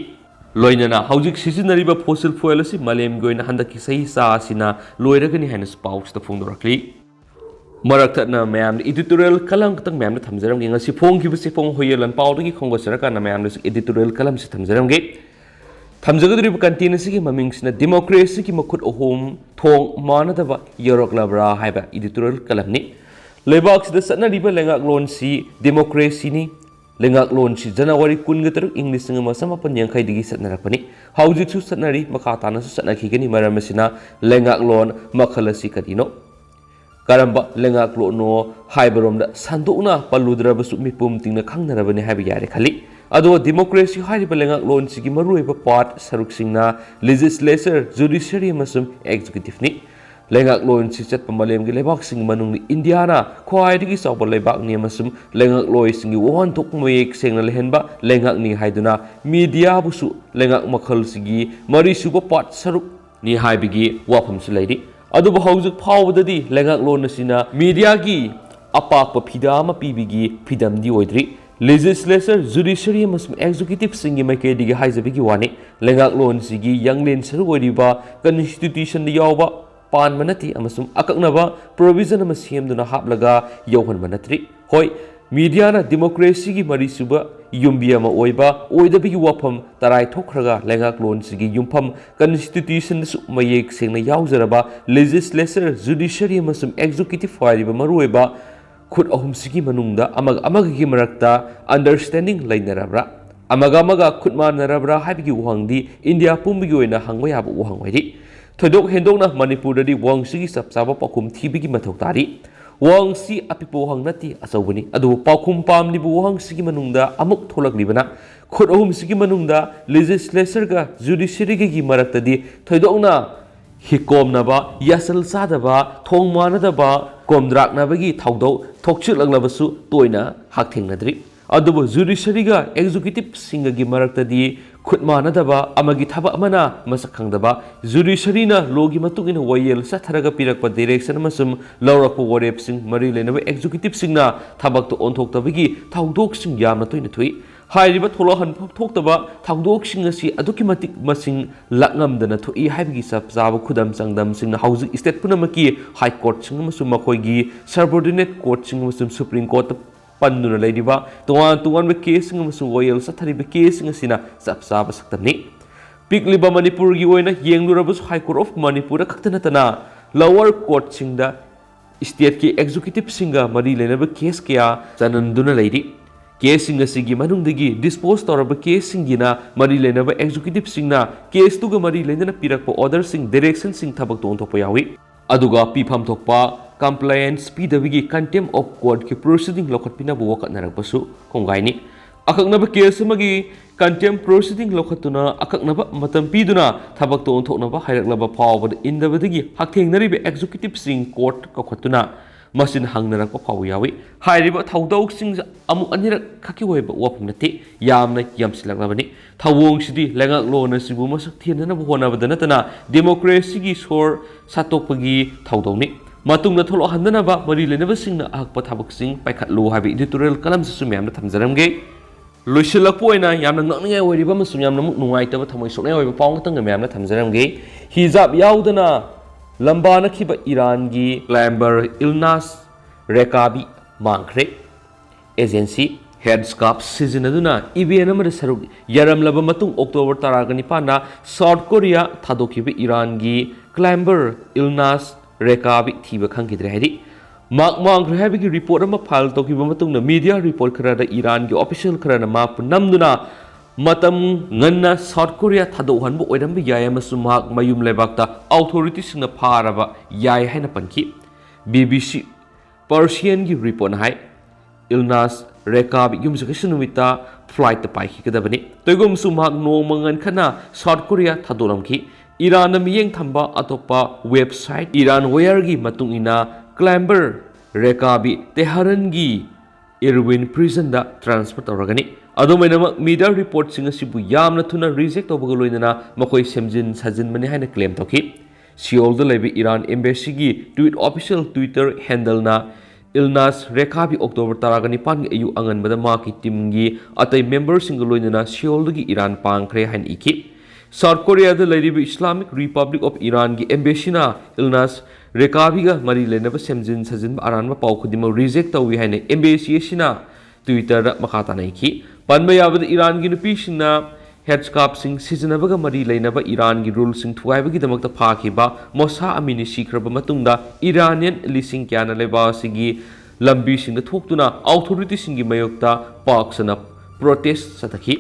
ꯂꯣꯏꯅꯅ ꯍꯧꯖꯤꯛ ꯁꯤꯖꯤꯟꯅꯔꯤꯕ fossil fuel ꯑꯁꯤ ꯃꯥꯂꯦꯝꯒꯤ ꯑꯣꯏꯅ ꯍꯟꯗꯛꯀꯤ ꯆꯍꯤ ꯆꯥ ꯑꯁꯤꯅ ꯂꯣꯏꯔꯒꯅꯤ ꯍꯥꯏꯅꯁꯨ ꯄꯥꯎꯁꯤꯗ ꯐꯣꯡꯗꯣꯔꯛꯂꯤ꯫ ꯃꯔꯛ ꯊꯠꯅ ꯃꯌꯥꯝꯗ editorial column ꯈꯛꯇꯪ ꯃꯌꯥꯝꯗ ꯊꯝꯖꯔꯝꯒꯦ꯫ ꯉꯁꯤ ꯐꯣꯡꯈꯤꯕ ꯆꯦꯐꯣꯡ ꯍꯣꯌꯦꯜ ꯂꯥꯟꯄꯥꯎꯗꯒꯤ ꯈꯣꯡꯒꯠꯆꯔꯀꯥꯟꯗ ꯃꯌꯥꯝꯗꯁꯨ editorial columnꯁꯤ ꯊꯝꯖꯔꯝꯒꯦ꯫ ꯊꯝꯖꯒꯗꯧꯔꯤꯕ content ꯑꯁꯤꯒꯤ ꯃꯃꯤꯡꯁꯤꯅ "ꯗꯤꯃꯣꯀ꯭ꯔꯦꯁꯤꯒꯤ ꯃꯈꯨꯠ ꯑꯍꯨꯝ ꯊꯣꯡ ꯃꯥꯟꯅꯗꯕ ꯌꯧꯔꯛꯂꯕ꯭ꯔꯥ?" ꯍꯥꯏꯕ editorial columnꯅꯤ꯫ ꯂꯩꯕꯥꯛꯁꯤꯗ ꯆꯠꯅꯔꯤꯕ ꯂꯩꯉꯥꯛꯂꯣꯟꯁꯤ ꯗꯤꯃꯣꯀ꯭ꯔꯦꯁꯤꯅꯤ꯫ ꯂꯩꯉꯥꯛꯂꯣꯟꯁꯤ ꯖꯅꯋꯥꯔꯤ ꯀꯨꯟꯒ ꯇꯔꯨꯛ, ꯏꯪ ꯂꯤꯁꯤꯡ ꯑꯃ ꯆꯃꯥꯄꯟ ꯌꯥꯡꯈꯩꯗꯒꯤ ꯆꯠꯅꯔꯛꯄꯅꯤ꯫ ꯍꯧꯖꯤꯛꯁꯨ ꯆꯠꯅꯔꯤ, ꯃꯈꯥ ꯇꯥꯅꯁꯨ ꯆꯠꯅꯈꯤꯒꯅꯤ꯫ ꯃꯔꯝ ꯑꯁꯤꯅ ꯂꯩꯉꯥꯛꯂꯣꯟ ꯃꯈꯜ ꯑꯁꯤ ꯀꯔꯤꯅꯣ? ꯀꯔꯝꯕ ꯂꯩꯉꯥꯛꯂꯣꯟꯅꯣ ꯍꯥꯏꯕꯔꯣꯝꯗ ꯁꯟꯗꯣꯛꯅ ꯄꯜꯂꯨꯗ꯭ꯔꯕꯁꯨ ꯃꯤꯄꯨꯝ ꯇꯤꯡꯅ ꯈꯪꯅꯔꯕꯅꯤ ꯍꯥꯏꯕ ꯌꯥꯔꯦ ꯈꯜꯂꯤ꯫ ꯑꯗꯨꯒ ꯗꯤꯃꯣꯀ꯭ꯔꯦꯁꯤ ꯍꯥꯏꯔꯤꯕ ꯂꯩꯉꯥꯛꯂꯣꯟꯁꯤꯒꯤ ꯃꯔꯨꯑꯣꯏꯕ part ꯁꯔꯨꯛꯁꯤꯡꯅ legislature, judiciary ꯑꯃꯁꯨꯡ executiveꯅꯤ꯫ ꯂꯩꯉꯥꯛꯂꯣꯟꯁꯤ ꯆꯠꯄ ꯃꯥꯂꯦꯝꯒꯤ ꯂꯩꯕꯥꯛꯁꯤꯡꯒꯤ ꯃꯅꯨꯡꯗ ꯏꯟꯗꯤꯌꯥꯅ ꯈ꯭ꯋꯥꯏꯗꯒꯤ ꯆꯥꯎꯕ ꯂꯩꯕꯥꯛꯅꯤ ꯑꯃꯁꯨꯡ ꯂꯩꯉꯥꯛꯂꯣꯏꯁꯤꯡꯒꯤ ꯋꯥꯍꯟꯊꯣꯛ ꯃꯌꯦꯛ ꯁꯦꯡꯅ ꯂꯩꯍꯟꯕ ꯂꯩꯉꯥꯛꯅꯤ ꯍꯥꯏꯗꯨꯅ mediaꯕꯨꯁꯨ ꯂꯩꯉꯥꯛ ꯃꯈꯜꯁꯤꯒꯤ ꯃꯔꯤꯁꯨꯕ part ꯁꯔꯨꯛ ꯅꯤ ꯍꯥꯏꯕꯒꯤ ꯋꯥꯐꯝꯁꯨ ꯂꯩꯔꯤ꯫ ꯑꯗꯨꯕꯨ ꯍꯧꯖꯤꯛ ꯐꯥꯎꯕꯗꯗꯤ ꯂꯩꯉꯥꯛꯂꯣꯟ ꯑꯁꯤꯅ mediaꯒꯤ ꯑꯄꯥꯛꯄ ꯐꯤꯗꯥ ꯑꯃ ꯄꯤꯕꯒꯤ ꯐꯤꯗꯝꯗꯤ ꯑꯣꯏꯗ꯭ꯔꯤ꯫ Legislature, judiciary ꯑꯃꯁꯨꯡ executiveꯁꯤꯡꯒꯤ ꯃꯥꯏꯀꯩꯗꯒꯤ ꯍꯥꯏꯖꯕꯒꯤ ꯋꯥꯅꯤ, ꯂꯩꯉꯥꯛꯂꯣꯟꯁꯤꯒꯤ ꯌꯥꯡꯂꯦꯟ ꯁꯔꯨ ꯑꯣꯏꯔꯤꯕ constitutionꯗ ꯌꯥꯎꯕ ꯄꯥꯟꯕ ꯅꯠꯇꯦ ꯑꯃꯁꯨꯡ ꯑꯀꯛꯅꯕ provision ꯑꯃ ꯁꯦꯝꯗꯨꯅ ꯍꯥꯞꯂꯒ ꯌꯧꯍꯟꯕ ꯅꯠꯇ꯭ꯔꯤ꯫ ꯍꯣꯏ, mediaꯅ ꯗꯤꯃꯣꯀ꯭ꯔꯦꯁꯤꯒꯤ ꯃꯔꯤꯁꯨꯕ ꯌꯨꯝꯕꯤ ꯑꯃ ꯑꯣꯏꯕ ꯑꯣꯏꯗꯕꯒꯤ ꯋꯥꯐꯝ ꯇꯔꯥꯏ ꯊꯣꯛꯈ꯭ꯔꯒ ꯂꯩꯉꯥꯛꯂꯣꯟꯁꯤꯒꯤ ꯌꯨꯝꯐꯝ constitutionꯗꯁꯨ ꯃꯌꯦꯛ ꯁꯦꯡꯅ ꯌꯥꯎꯖꯔꯕ legislature, judiciary ꯑꯃꯁꯨꯡ executive ꯍꯥꯏꯔꯤꯕ ꯃꯔꯨꯑꯣꯏꯕ ꯈꯨꯠ ꯑꯍꯨꯝꯁꯤꯒꯤ ꯃꯅꯨꯡꯗ ꯑꯃꯒ ꯑꯃꯒꯒꯤ ꯃꯔꯛꯇ understanding ꯂꯩꯅꯔꯕ꯭ꯔꯥ? ꯑꯃꯒ ꯑꯃꯒ ꯈꯨꯠ ꯃꯥꯟꯅꯔꯕ꯭ꯔꯥ ꯍꯥꯏꯕꯒꯤ ꯋꯥꯍꯪꯗꯤ ꯏꯟꯗꯤꯌꯥ ꯄꯨꯝꯕꯒꯤ ꯑꯣꯏꯅ ꯍꯪꯕ ꯌꯥꯕ ꯋꯥꯍꯪ ꯑꯣꯏꯔꯤ꯫ ꯊꯣꯏꯗꯣꯛ ꯍꯦꯟꯗꯣꯛꯅ ꯃꯅꯤꯄꯨꯔꯗꯗꯤ ꯋꯥꯍꯪꯁꯤꯒꯤ ꯆꯞ ꯆꯥꯕ ꯄꯥꯎꯈꯨꯝ ꯊꯤꯕꯒꯤ ꯃꯊꯧ ꯇꯥꯔꯤ꯫ ꯋꯥꯍꯪꯁꯤ ꯑꯄꯤꯛꯄ ꯋꯥꯍꯪ ꯅꯠꯇꯦ, ꯑꯆꯧꯕꯅꯤ꯫ ꯑꯗꯨꯕꯨ ꯄꯥꯎꯈꯨꯝ ꯄꯥꯝꯂꯤꯕ ꯋꯥꯍꯪꯁꯤꯒꯤ ꯃꯅꯨꯡꯗ ꯑꯃꯨꯛ ꯊꯣꯛꯂꯛꯂꯤꯕꯅ ꯈꯨꯠ ꯑꯍꯨꯝꯁꯤꯒꯤ ꯃꯅꯨꯡꯗ legislatureꯒ judiciaryꯒꯒꯤ ꯃꯔꯛꯇꯗꯤ ꯊꯣꯏꯗꯣꯛꯅ ꯍꯤꯀꯣꯝꯅꯕ, ꯌꯥꯁꯜ ꯆꯥꯗꯕ, ꯊꯣꯡ ꯃꯥꯟꯅꯗꯕ, ꯀꯣꯝꯗ꯭ꯔꯥꯛꯅꯕꯒꯤ ꯊꯧꯗꯣꯛ ꯊꯣꯛꯆꯤꯜꯂꯛꯂꯕꯁꯨ ꯇꯣꯏꯅ ꯍꯛꯊꯦꯡꯅꯗ꯭ꯔꯤ꯫ ꯑꯗꯨꯕꯨ judiciaryꯒ executiveꯁꯤꯡꯒꯒꯤ ꯃꯔꯛꯇꯗꯤ ꯈꯨꯠ ꯃꯥꯟꯅꯗꯕ, ꯑꯃꯒꯤ ꯊꯕꯛ ꯑꯃꯅ ꯃꯁꯛ ꯈꯪꯗꯕ, judiciaryꯅ lawꯒꯤ ꯃꯇꯨꯡ ꯏꯟꯅ ꯋꯥꯌꯦꯜ ꯆꯠꯊꯔꯒ ꯄꯤꯔꯛꯄ direction ꯑꯃꯁꯨꯡ ꯂꯧꯔꯛꯄ ꯋꯥꯔꯦꯞꯁꯤꯡ ꯃꯔꯤ ꯂꯩꯅꯕ executiveꯁꯤꯡꯅ ꯊꯕꯛꯇ ꯑꯣꯟꯊꯣꯛꯇꯕꯒꯤ ꯊꯧꯗꯣꯛꯁꯤꯡ ꯌꯥꯝꯅ ꯇꯣꯏꯅ ꯊꯣꯛꯏ꯫ ꯍꯥꯏꯔꯤꯕ ꯊꯣꯛꯂꯛꯍꯟꯐꯝ ꯊꯣꯛꯇꯕ ꯊꯧꯗꯣꯛꯁꯤꯡ ꯑꯁꯤ ꯑꯗꯨꯛꯀꯤ ꯃꯇꯤꯛ ꯃꯁꯤꯡ ꯂꯥꯛꯉꯝꯗꯅ ꯊꯣꯛꯏ ꯍꯥꯏꯕꯒꯤ ꯆꯞ ꯆꯥꯕ ꯈꯨꯗꯝ ꯆꯥꯡꯗꯝꯁꯤꯡꯅ ꯍꯧꯖꯤꯛ state ꯄꯨꯝꯅꯃꯛꯀꯤ high courtꯁꯤꯡ ꯑꯃꯁꯨꯡ ꯃꯈꯣꯏꯒꯤ subordinate courtꯁꯤꯡ ꯑꯃꯁꯨꯡ Supreme Courtꯇ ꯄꯟꯗꯨꯅ ꯂꯩꯔꯤꯕ ꯇꯣꯉꯥꯟ ꯇꯣꯉꯥꯟꯕ caseꯁꯤꯡ ꯑꯃꯁꯨꯡ ꯋꯥꯌꯦꯜ ꯆꯠꯊꯔꯤꯕ caseꯁꯤꯡ ꯑꯁꯤꯅ ꯆꯞ ꯆꯥꯕ ꯁꯛꯇꯝꯅꯤ꯫ ꯄꯤꯛꯂꯤꯕ ꯃꯅꯤꯄꯨꯔꯒꯤ ꯑꯣꯏꯅ ꯌꯦꯡꯂꯨꯔꯕꯁꯨ High Court of ꯃꯅꯤꯄꯨꯔꯗ ꯈꯛꯇ ꯅꯠꯇꯅ lower courtꯁꯤꯡꯗ stateꯀꯤ executiveꯁꯤꯡꯒ ꯃꯔꯤ ꯂꯩꯅꯕ case ꯀꯌꯥ ꯆꯅꯟꯗꯨꯅ ꯂꯩꯔꯤ꯫ Caseꯁꯤꯡ ꯑꯁꯤꯒꯤ ꯃꯅꯨꯡꯗꯒꯤ dispose ꯇꯧꯔꯕ caseꯁꯤꯡꯒꯤꯅ ꯃꯔꯤ ꯂꯩꯅꯕ executiveꯁꯤꯡꯅ caseꯇꯨꯒ ꯃꯔꯤ ꯂꯩꯅꯅ ꯄꯤꯔꯛꯄ orderꯁꯤꯡ, directionꯁꯤꯡ ꯊꯕꯛꯇ ꯑꯣꯟꯊꯣꯛꯄ ꯌꯥꯎꯏ꯫ ꯑꯗꯨꯒ ꯄꯤꯐꯝ ꯊꯣꯛꯄ compliance ꯄꯤꯗꯕꯒꯤ contempt of courtꯀꯤ proceeding ꯂꯧꯈꯠꯄꯤꯅꯕ ꯋꯥꯀꯠꯅꯔꯛꯄꯁꯨ ꯀꯣꯡꯒꯥꯏꯅꯤ꯫ ꯑꯀꯛꯅꯕ case ꯑꯃꯒꯤ contempt proceeding ꯂꯧꯈꯠꯇꯨꯅ ꯑꯀꯛꯅꯕ ꯃꯇꯝ ꯄꯤꯗꯨꯅ ꯊꯕꯛꯇ ꯑꯣꯟꯊꯣꯛꯅꯕ ꯍꯥꯏꯔꯛꯂꯕ ꯐꯥꯎꯕꯗ ꯏꯟꯗꯕꯗꯒꯤ ꯍꯛꯊꯦꯡꯅꯔꯤꯕ executiveꯁꯤꯡ court ꯀꯧꯈꯠꯇꯨꯅ ꯃꯁꯤꯟ ꯍꯪꯅꯔꯛꯄ ꯐꯥꯎꯕ ꯌꯥꯎꯏ꯫ ꯍꯥꯏꯔꯤꯕ ꯊꯧꯗꯣꯛꯁꯤꯡꯁꯦ ꯑꯃꯨꯛ ꯑꯅꯤꯔꯛ ꯈꯛꯀꯤ ꯑꯣꯏꯕ ꯋꯥꯐꯝ ꯅꯠꯇꯦ, ꯌꯥꯝꯅ ꯌꯥꯝꯁꯤꯜꯂꯛꯂꯕꯅꯤ꯫ ꯊꯧꯑꯣꯡꯁꯤꯗꯤ ꯂꯩꯉꯥꯛꯂꯣꯟ ꯑꯁꯤꯕꯨ ꯃꯁꯛ ꯊꯦꯟꯅꯅꯕ ꯍꯣꯠꯅꯕꯗ ꯅꯠꯇꯅ democracyꯒꯤ ꯁꯣꯔ ꯁꯥꯠꯇꯣꯛꯄꯒꯤ ꯊꯧꯗꯧꯅꯤ꯫ ꯃꯇꯨꯡꯗ ꯊꯣꯛꯂꯛꯍꯟꯗꯅꯕ ꯃꯔꯤ ꯂꯩꯅꯕꯁꯤꯡꯅ ꯑꯍꯛꯄ ꯊꯕꯛꯁꯤꯡ ꯄꯥꯏꯈꯠꯂꯨ ꯍꯥꯏꯕ editorial ꯀꯂꯝꯁꯤꯁꯨ ꯃꯌꯥꯝꯗ ꯊꯝꯖꯔꯝꯒꯦ꯫ ꯂꯣꯏꯁꯤꯜꯂꯛꯄ ꯑꯣꯏꯅ ꯌꯥꯝꯅ ꯉꯛꯅꯤꯡꯉꯥꯏ ꯑꯣꯏꯔꯤꯕ ꯑꯃꯁꯨꯡ ꯌꯥꯝꯅ ꯑꯃꯨꯛ ꯅꯨꯡꯉꯥꯏꯇꯕ, ꯊꯃꯣꯏ ꯁꯣꯛꯅꯤꯡꯉꯥꯏ ꯑꯣꯏꯕ ꯄꯥꯎ ꯑꯃꯇꯪꯒ ꯃꯌꯥꯝꯅ ꯊꯝꯖꯔꯝꯒꯦ꯫ ꯍꯤꯖꯥꯕ ꯌꯥꯎꯗꯅ ꯂꯝꯕꯥꯅꯈꯤꯕ ꯏꯔꯥꯟꯒꯤ climber ꯏꯜꯅꯥꯁ ꯔꯦꯀꯥꯕꯤ ꯃꯥꯡꯈ꯭ꯔꯦ꯫ Agency headscarf ꯁꯤꯖꯤꯟꯅꯗꯨꯅ event ꯑꯃꯗ ꯁꯔꯨꯛ ꯌꯥꯔꯝꯂꯕ ꯃꯇꯨꯡ, October ꯇꯔꯥꯒ ꯅꯤꯄꯥꯟꯗ South Korea ꯊꯥꯗꯣꯛꯈꯤꯕ ꯏꯔꯥꯟꯒꯤ climber ꯏꯜꯅꯥꯁ ꯔꯦꯀꯥꯕꯤ ꯊꯤꯕ ꯈꯪꯈꯤꯗ꯭ꯔꯦ ꯍꯥꯏꯔꯤ꯫ ꯃꯍꯥꯛ ꯃꯥꯡꯈ꯭ꯔꯦ ꯍꯥꯏꯕꯒꯤ report ꯑꯃ file ꯇꯧꯈꯤꯕ ꯃꯇꯨꯡꯗ, media report ꯈꯔꯗ ꯏꯔꯥꯟꯒꯤ official ꯈꯔꯅ ꯃꯍꯥꯛꯄꯨ ꯅꯝꯗꯨꯅ ꯃꯇꯝ ꯉꯟꯅ South Korea ꯊꯥꯗꯣꯛꯍꯟꯕ ꯑꯣꯏꯔꯝꯕ ꯌꯥꯏ ꯑꯃꯁꯨꯡ ꯃꯍꯥꯛ ꯃꯌꯨꯝ ꯂꯩꯕꯥꯛꯇ authorityꯁꯤꯡꯅ ꯐꯥꯔꯕ ꯌꯥꯏ ꯍꯥꯏꯅ ꯄꯟꯈꯤ꯫ BBC Persianꯒꯤ reportꯅ ꯍꯥꯏ, ꯏꯜꯅꯥꯁ ꯔꯦꯀꯥꯕꯤ ꯌꯨꯝꯁꯀꯩꯁ ꯅꯨꯃꯤꯠꯇ flightꯇ ꯄꯥꯏꯈꯤꯒꯗꯕꯅꯤ꯫ ꯇꯧꯏꯒꯨꯝꯁꯨ ꯃꯍꯥꯛ ꯅꯣꯡꯃ ꯉꯟꯈꯠꯅ South Korea ꯊꯥꯗꯣꯛꯂꯝꯈꯤ꯫ ꯏꯔꯥꯟꯅ ꯃꯤꯠꯌꯦꯡ ꯊꯝꯕ ꯑꯇꯣꯞꯄ website Iran Wireꯒꯤ ꯃꯇꯨꯡ ꯏꯟꯅ, climber ꯔꯦꯀꯥꯕꯤ ꯇꯦꯍꯔꯥꯟꯒꯤ Irwin Prisonꯗ transfer ꯇꯧꯔꯒꯅꯤ꯫ ꯑꯗꯨꯝ ꯑꯣꯏꯅꯃꯛ, media reportꯁꯤꯡ ꯑꯁꯤꯕꯨ ꯌꯥꯝꯅ ꯊꯨꯅ reject ꯇꯧꯕꯒ ꯂꯣꯏꯅꯅ ꯃꯈꯣꯏ ꯁꯦꯝꯖꯤꯟ ꯁꯥꯖꯤꯟꯕꯅꯤ ꯍꯥꯏꯅ claim ꯇꯧꯈꯤ꯫ ꯁꯤꯑꯣꯜꯗ ꯂꯩꯕ ꯏꯔꯥꯟ embassyꯒꯤ tweet, official Twitter handleꯅ ꯏꯜꯅꯥꯁ ꯔꯦꯀꯥꯕꯤ October ꯇꯔꯥꯒ ꯅꯤꯄꯥꯟꯒꯤ ꯑꯌꯨꯛ ꯑꯉꯟꯕꯗ ꯃꯍꯥꯛꯀꯤ teamꯒꯤ ꯑꯇꯩ memberꯁꯤꯡꯒ ꯂꯣꯏꯅꯅ ꯁꯤꯑꯣꯜꯗꯒꯤ ꯏꯔꯥꯟ ꯄꯥꯡꯈ꯭ꯔꯦ ꯍꯥꯏꯅ ꯏꯈꯤ꯫ South Koreaꯗ ꯂꯩꯔꯤꯕ Islamic Republic of Iranꯒꯤ embassyꯅ ꯏꯜꯅꯥꯁ ꯔꯦꯀꯥꯕꯤꯒ ꯃꯔꯤ ꯂꯩꯅꯕ ꯁꯦꯝꯖꯤꯟ ꯁꯥꯖꯤꯟꯕ ꯑꯔꯥꯟꯕ ꯄꯥꯎ ꯈꯨꯗꯤꯡꯃꯛ reject ꯇꯧꯏ ꯍꯥꯏꯅ embassy ꯑꯁꯤꯅ Twitterꯗ ꯃꯈꯥ ꯇꯥꯅ ꯏꯈꯤ꯫ ꯄꯟꯕ ꯌꯥꯕꯗ, ꯏꯔꯥꯟꯒꯤ ꯅꯨꯄꯤꯁꯤꯡꯅ ꯍꯦꯠꯁꯀꯥꯞꯁꯤꯡ ꯁꯤꯖꯤꯟꯅꯕꯒ ꯃꯔꯤ ꯂꯩꯅꯕ ꯏꯔꯥꯟꯒꯤ ꯔꯨꯜꯁꯤꯡ ꯊꯨꯒꯥꯏꯕꯒꯤꯗꯃꯛꯇ ꯐꯥꯈꯤꯕ ꯃꯣꯁꯥ ꯑꯃꯤꯅꯤ ꯁꯤꯈ꯭ꯔꯕ ꯃꯇꯨꯡꯗ ꯏꯔꯥꯅꯤꯌꯟ ꯂꯤꯁꯤꯡ ꯀꯌꯥꯅ ꯂꯩꯕꯥꯛ ꯑꯁꯤꯒꯤ ꯂꯝꯕꯤꯁꯤꯡꯗ ꯊꯣꯛꯇꯨꯅ ꯑꯣꯊꯣꯔꯤꯇꯤꯁꯤꯡꯒꯤ ꯃꯥꯌꯣꯛꯇ ꯄꯥꯛ ꯁꯟꯅ ꯄ꯭ꯔꯣꯇꯦꯁ ꯆꯠꯊꯈꯤ꯫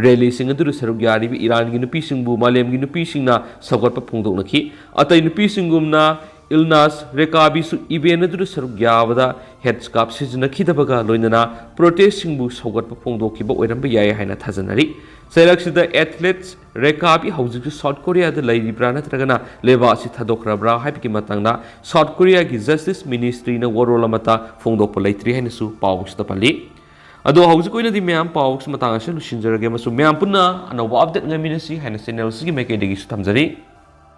ꯔꯦꯂꯤꯁꯤꯡ ꯑꯗꯨꯗ ꯁꯔꯨꯛ ꯌꯥꯔꯤꯕ ꯏꯔꯥꯟꯒꯤ ꯅꯨꯄꯤꯁꯤꯡꯕꯨ ꯃꯥꯂꯦꯝꯒꯤ ꯅꯨꯄꯤꯁꯤꯡꯅ ꯁꯧꯒꯠꯄ ꯐꯣꯡꯗꯣꯛꯅꯈꯤ꯫ ꯑꯇꯩ ꯅꯨꯄꯤꯁꯤꯡꯒꯨꯝꯅ ꯏꯜꯅꯥꯁ ꯔꯦꯀꯥꯕꯤꯁꯨ ꯏꯚꯦꯟ ꯑꯗꯨꯗ ꯁꯔꯨꯛ ꯌꯥꯕꯗ ꯍꯦꯠꯁꯀꯥꯞ ꯁꯤꯖꯤꯟꯅꯈꯤꯗꯕꯒ ꯂꯣꯏꯅꯅ ꯄ꯭ꯔꯣꯇꯦꯁꯁꯤꯡꯕꯨ ꯁꯧꯒꯠꯄ ꯐꯣꯡꯗꯣꯛꯈꯤꯕ ꯑꯣꯏꯔꯝꯕ ꯌꯥꯏ ꯍꯥꯏꯅ ꯊꯥꯖꯅꯔꯤ꯫ ꯆꯩꯔꯛꯁꯤꯗ ꯑꯦꯊꯂꯦꯠꯁ ꯔꯦꯀꯥꯕꯤ ꯍꯧꯖꯤꯛꯁꯨ ꯁꯥꯎꯠ ꯀꯣꯔꯤꯌꯥꯗ ꯂꯩꯔꯤꯕ꯭ꯔꯥ ꯅꯠꯇ꯭ꯔꯒꯅ ꯂꯩꯕꯥꯛ ꯑꯁꯤ ꯊꯥꯗꯣꯛꯈ꯭ꯔꯕ꯭ꯔꯥ ꯍꯥꯏꯕꯒꯤ ꯃꯇꯥꯡꯗ ꯁꯥꯎꯠ ꯀꯣꯔꯤꯌꯥꯒꯤ ꯖꯁꯇꯤꯁ ꯃꯤꯅꯤꯁꯇ꯭ꯔꯤꯅ ꯋꯥꯔꯣꯜ ꯑꯃꯠꯇ ꯐꯣꯡꯗꯣꯛꯄ ꯂꯩꯇ꯭ꯔꯤ ꯍꯥꯏꯅꯁꯨ ꯄꯥꯎꯁꯤꯗ ꯄꯜꯂꯤ꯫ ꯑꯗꯣ ꯍꯧꯖꯤꯛ ꯑꯣꯏꯅꯗꯤ ꯃꯌꯥꯝ ꯄꯥꯎꯁꯤ ꯃꯇꯥꯡ ꯑꯁꯤꯗ ꯂꯣꯏꯁꯤꯟꯖꯔꯒꯦ ꯑꯃꯁꯨꯡ ꯃꯌꯥꯝ ꯄꯨꯟꯅ ꯑꯅꯧꯕ ꯑꯞꯗꯦꯠ ꯉꯥꯏꯃꯤꯟꯅꯁꯤ ꯍꯥꯏꯅ ꯆꯦꯅꯦꯜꯁꯤꯒꯤ ꯃꯥꯏꯀꯩꯗꯒꯤꯁꯨ ꯊꯝꯖꯔꯤ꯫